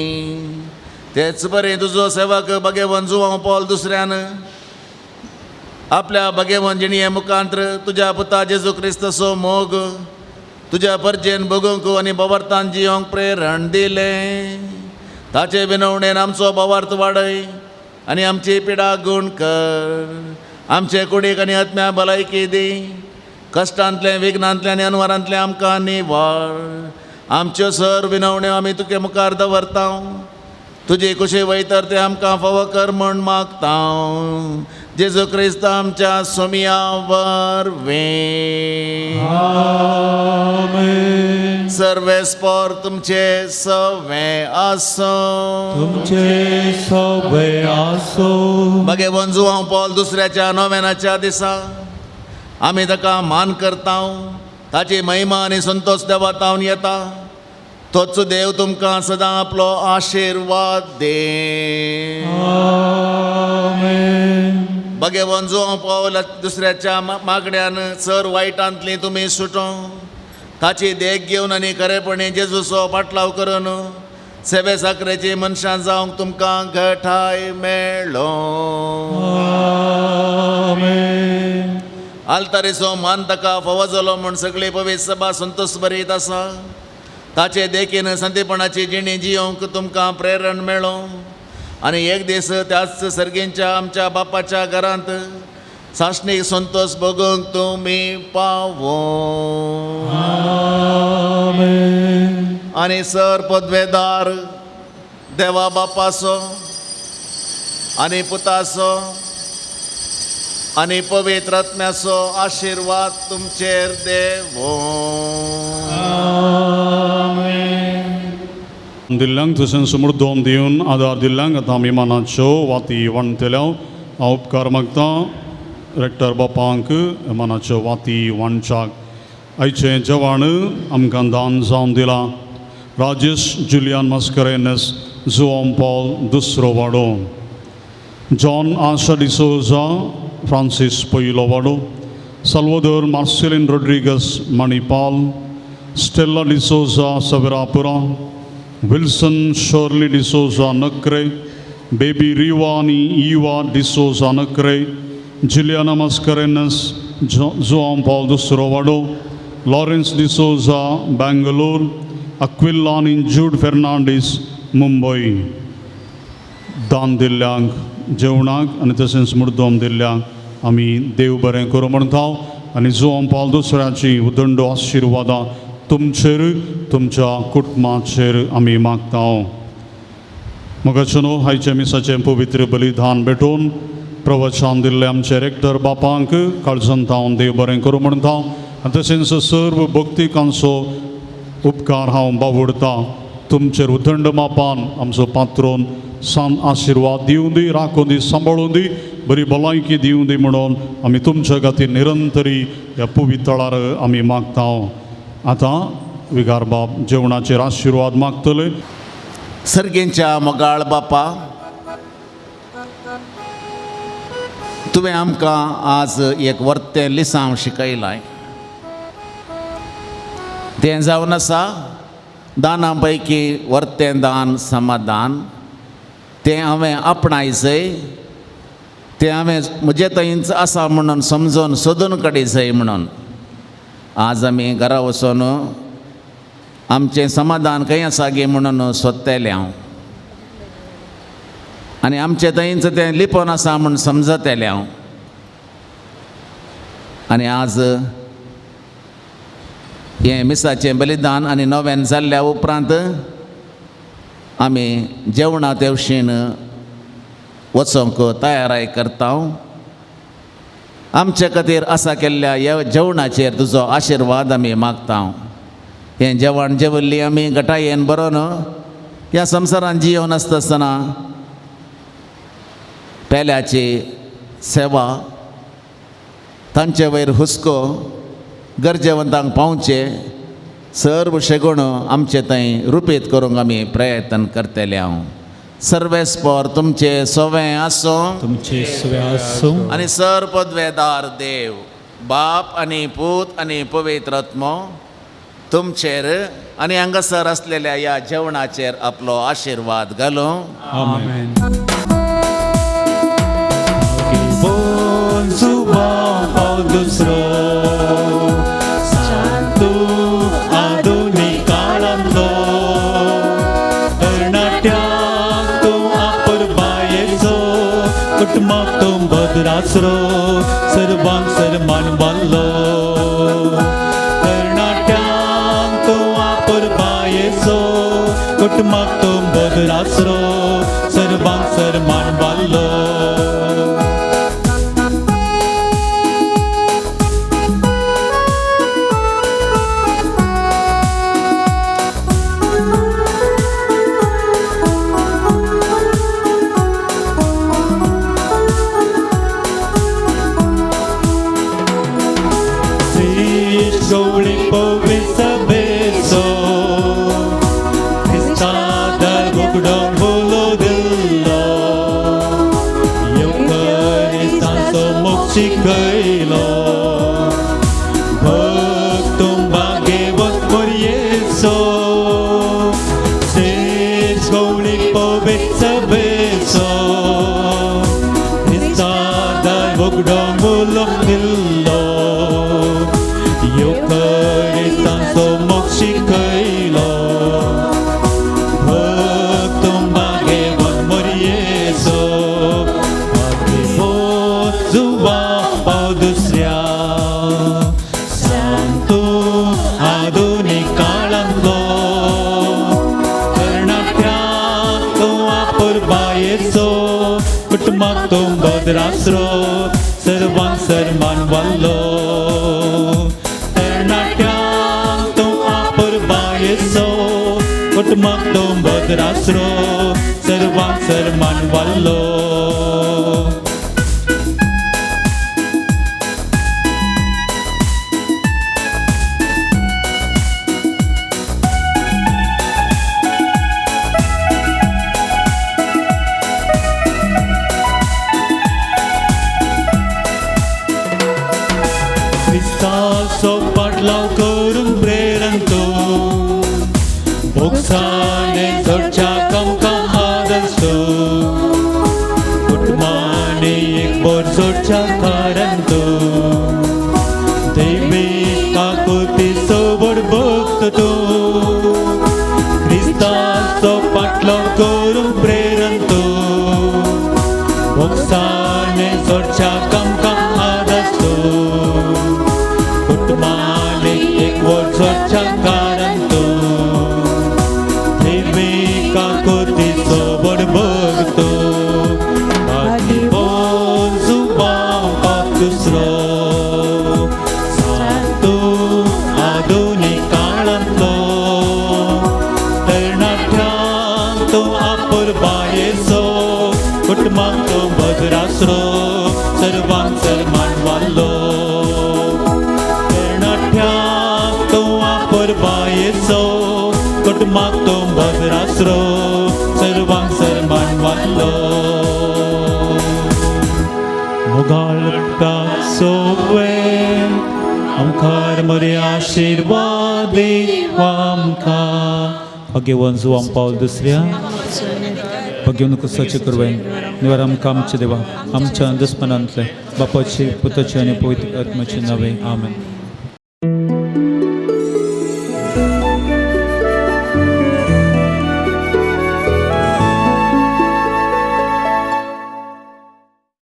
[SPEAKER 3] तेच बरें तुजो सेवक भगेवन जुवांव पॉल दुसऱ्यान आपल्या भगेवन जिणये मुखांत्र तुज्या पुता जेजू क्रिस्ताचो मोग तुज्या परजेन भोगूंक आनी भवार्थान जियोंक प्रेरण दिलें. ताचे विनवणेन आमचो भवार्थ वाडय आनी आमची पिडा गूण कर. आमचे कुडीक आनी आत्म्या भलायकी दी. कश्टांतलें विघ्नांतलें आनी अनवरांतलें आमकां निवार. आमच्यो सर विनवण्यो आमी तुगे मुखार दवरता. तुजी कुशी वयतर तें आमकां फावो कर म्हूण मागता. जेजू क्रिस्त आमच्या सोमिया वरवीं. सर्वेस्पोर तुमचे सवे आसूं.
[SPEAKER 1] तुमचे सवे आसूं.
[SPEAKER 3] भगेवन जुवांव पॉल दुसऱ्याच्या नोवेनाच्या दिसा आमी ताका मान करता. ताची महिमा आनी संतोश देवा तावन येता. तोच देव तुमकां सदां आपलो आशिर्वाद दे. भगेवन जुवांव पावल दुसऱ्याच्या मागण्यान सर वायटांतली तुमी सुटों. ताची देख घेवन आनी खरेपणी जेजूचो पाटलाव करून सेवे साकरेची मनशां जावंक तुमकां घटाय मेळ्ळो. आल्तारीचो मान ताका फावो जालो म्हूण सगळी पवित्र सभा संतोश बरीत आसा. ताचे देखीन संतीपणाची जिणी जियोंक तुमकां प्रेरण मेळो आनी एक दीस त्याच सर्गींच्या आमच्या बापाच्या घरांत सासणीक संतोश भोगूंक तुमी पावो. आनी सर पदवेदार देवा बापाचो आनी पुताचो आनी पवित्र आत्म्याचो आशिर्वाद तुमचेर देवो.
[SPEAKER 2] दिल्ल्यांक तशेंच मुर्दोम दिवन आदार दिल्ल्यांक आतां आमी मानाच्यो वाती वांटतल्या. हांव उपकार मागता रेक्टर बापांक मानाच्यो वाती वांटच्याक. आयचें जेवण आमकां दान जावन दिलां Rajesh Julian Mascarenhas Joao Paul दुसरो वाडो, जॉन आशा डिसोजा फ्रांसीस पयलो वाडो, Salvador Marceline Rodrigues Manipal, Stella D'Souza सवरापुरा, Wilson Shirley D'Souza Nakre, Baby Riva आनी Eva D'Souza Nakre, Juliana Mascarenhas Joao Paul दुसरो वाडो, लॉरेन्स डिसोजा बेंगलोर, अक्विल्ला आनी जूड फेर्नांडीस मुंबय. दान दिल्ल्यांक जेवणाक आनी तशेंच मुर्दोम दिल्ल्यांक आमी देव बरें करूं म्हणटा आनी जुवांव पॉल दुसऱ्याची उदंडो आशिर्वादां तुमचेर तुमच्या कुटुंबाचेर आमी मागता. मगाचो आयच्या मिसाचें पवित्र बलिदान भेटोवन प्रवचन दिल्ले आमचे रेक्टर बापांक काळजांत हांव देव बरें करूं म्हणटा आनी तशेंच सर्व भक्तिकांचो उपकार हांव बावुडता. तुमचेर उदंड मापान आमचो पात्रोन सान आशिर्वाद दिवं दी, राखूं दी, सांबाळूं दी, बरी भलायकी दिवं दी म्हणून आमी तुमच्या खातीर निरंतरी ह्या पवित्रळार आमी मागता. आतां विगार बाब जेवणाचेर आशिर्वाद मागतले.
[SPEAKER 3] सर्गेंच्या मोगाळ बापा, तुवें आमकां आज एक वर्तें लिसांव शिकयलां. तें जावन आसा दानां पैकी वर्तें दान समाधान. तें हांवें आपणायचय, तें हांवें म्हजे थंयच आसा म्हणून समजून सोदून काडीचय म्हणून आज आमी घरा वचून आमचें समाधान खंय आसा गे म्हणून सोदतलें हांव आनी आमचें थंयच तें लिपोन आसा म्हूण समजतलें हांव. आनी आज हें मिसाचें बलिदान आनी नव्यान जाल्ल्या उपरांत आमी जेवणा तेवशीन वचोंक तयाराय करता. आमचे खातीर आसा केल्ल्या ह्या जेवणाचेर तुजो आशिर्वाद आमी मागता. हें जेवण जेवल्ली आमी गटायेन बरोवन ह्या संवसारान जियोन आसता आसतना पेल्याची सेवा तांचे वयर हुस्को गरजेवंतांक पावचे सर्व शेगुण आमचे थंय रुपीत करूंक आमी प्रयत्न करतले. हांव सर्वेस्पोर तुमचे सोवें आसूं
[SPEAKER 1] तुमचे सवे आसूं
[SPEAKER 3] आनी सर पदवेदार देव बाप आनी पूत आनी पवित्र आत्मो तुमचेर आनी हांगासर आसलेल्या ह्या जेवणाचेर आपलो आशिर्वाद घालूं.
[SPEAKER 1] आमेन.
[SPEAKER 6] दुसरो सांतू आधुनीक काळांतलो तरणाट्यांक तूं आपुरबायेचो कुटुंबाक तूं भद्रासरो सर्वांक सर्मान बांदलो तरणाट्यांक तूं आपुरबायेचो कुटुंबाक तूं भद्रासरो सर्वांक सर्मान बांदलो. शिकयलो भक्त भागेवत मोरयेचो शेष गवळी पवित्र सभेचो क्रिस्तादार उगडोन उलो दिल्लो येवकरिस्तांचो मोग शिकयलो भक्त भागेवत मोरयेचो दुसऱ्या सांतू आधुनीक काळांतलो तरणाट्यांक तूं आपुरबायेचो कुटुंबाक तूं भद्रासरो सर्वांक सर्मान वाडलो तरणाट्यांक तूं आपुरबायेचो कुटुंबाक तूं भद्रासरो सर्वांक सर्मान वाडलो. क्रिस्ताचो पाटलाव करून प्रेरण तूं भोगसाणे चडच्या कमकां आदर्श तूं कुटुंबाने एक बोर जोडच्या कारण तूं देवी काकुतीचो व्हड भक्त तूं क्रिस्ताचो पाटलाव करून प्रेरण तूं भोगसाणे चडच्या कमकां आदर्श तूं कुटुंबाने एक वर्षाच्या कारण तूं देवी काकुतीचो व्हड भक्त दुसरो सांतू आधुनीक काळांतलो तरणाट्यांक तूं आपुरबायेचो कुटुंबाक तूं भद्रासरो सर्वांक सर्मान वाडलो तरणाट्यांक तूं आपुरबायेचो कुटुंबाक तूं भद्रासरो सर्वांक सर्मान वाडलो. मोगाळटा सोवे आमखार मरे आशिर्वाद आमकां
[SPEAKER 1] भगवान जुवान पावल दुसऱ्या भगवून कुसाचे करवें निवार आमकां आमचे देवा आमच्या दुस्मनांतले बापाचे पुताचे आनी पवित्र आत्माचे नावे आमेन.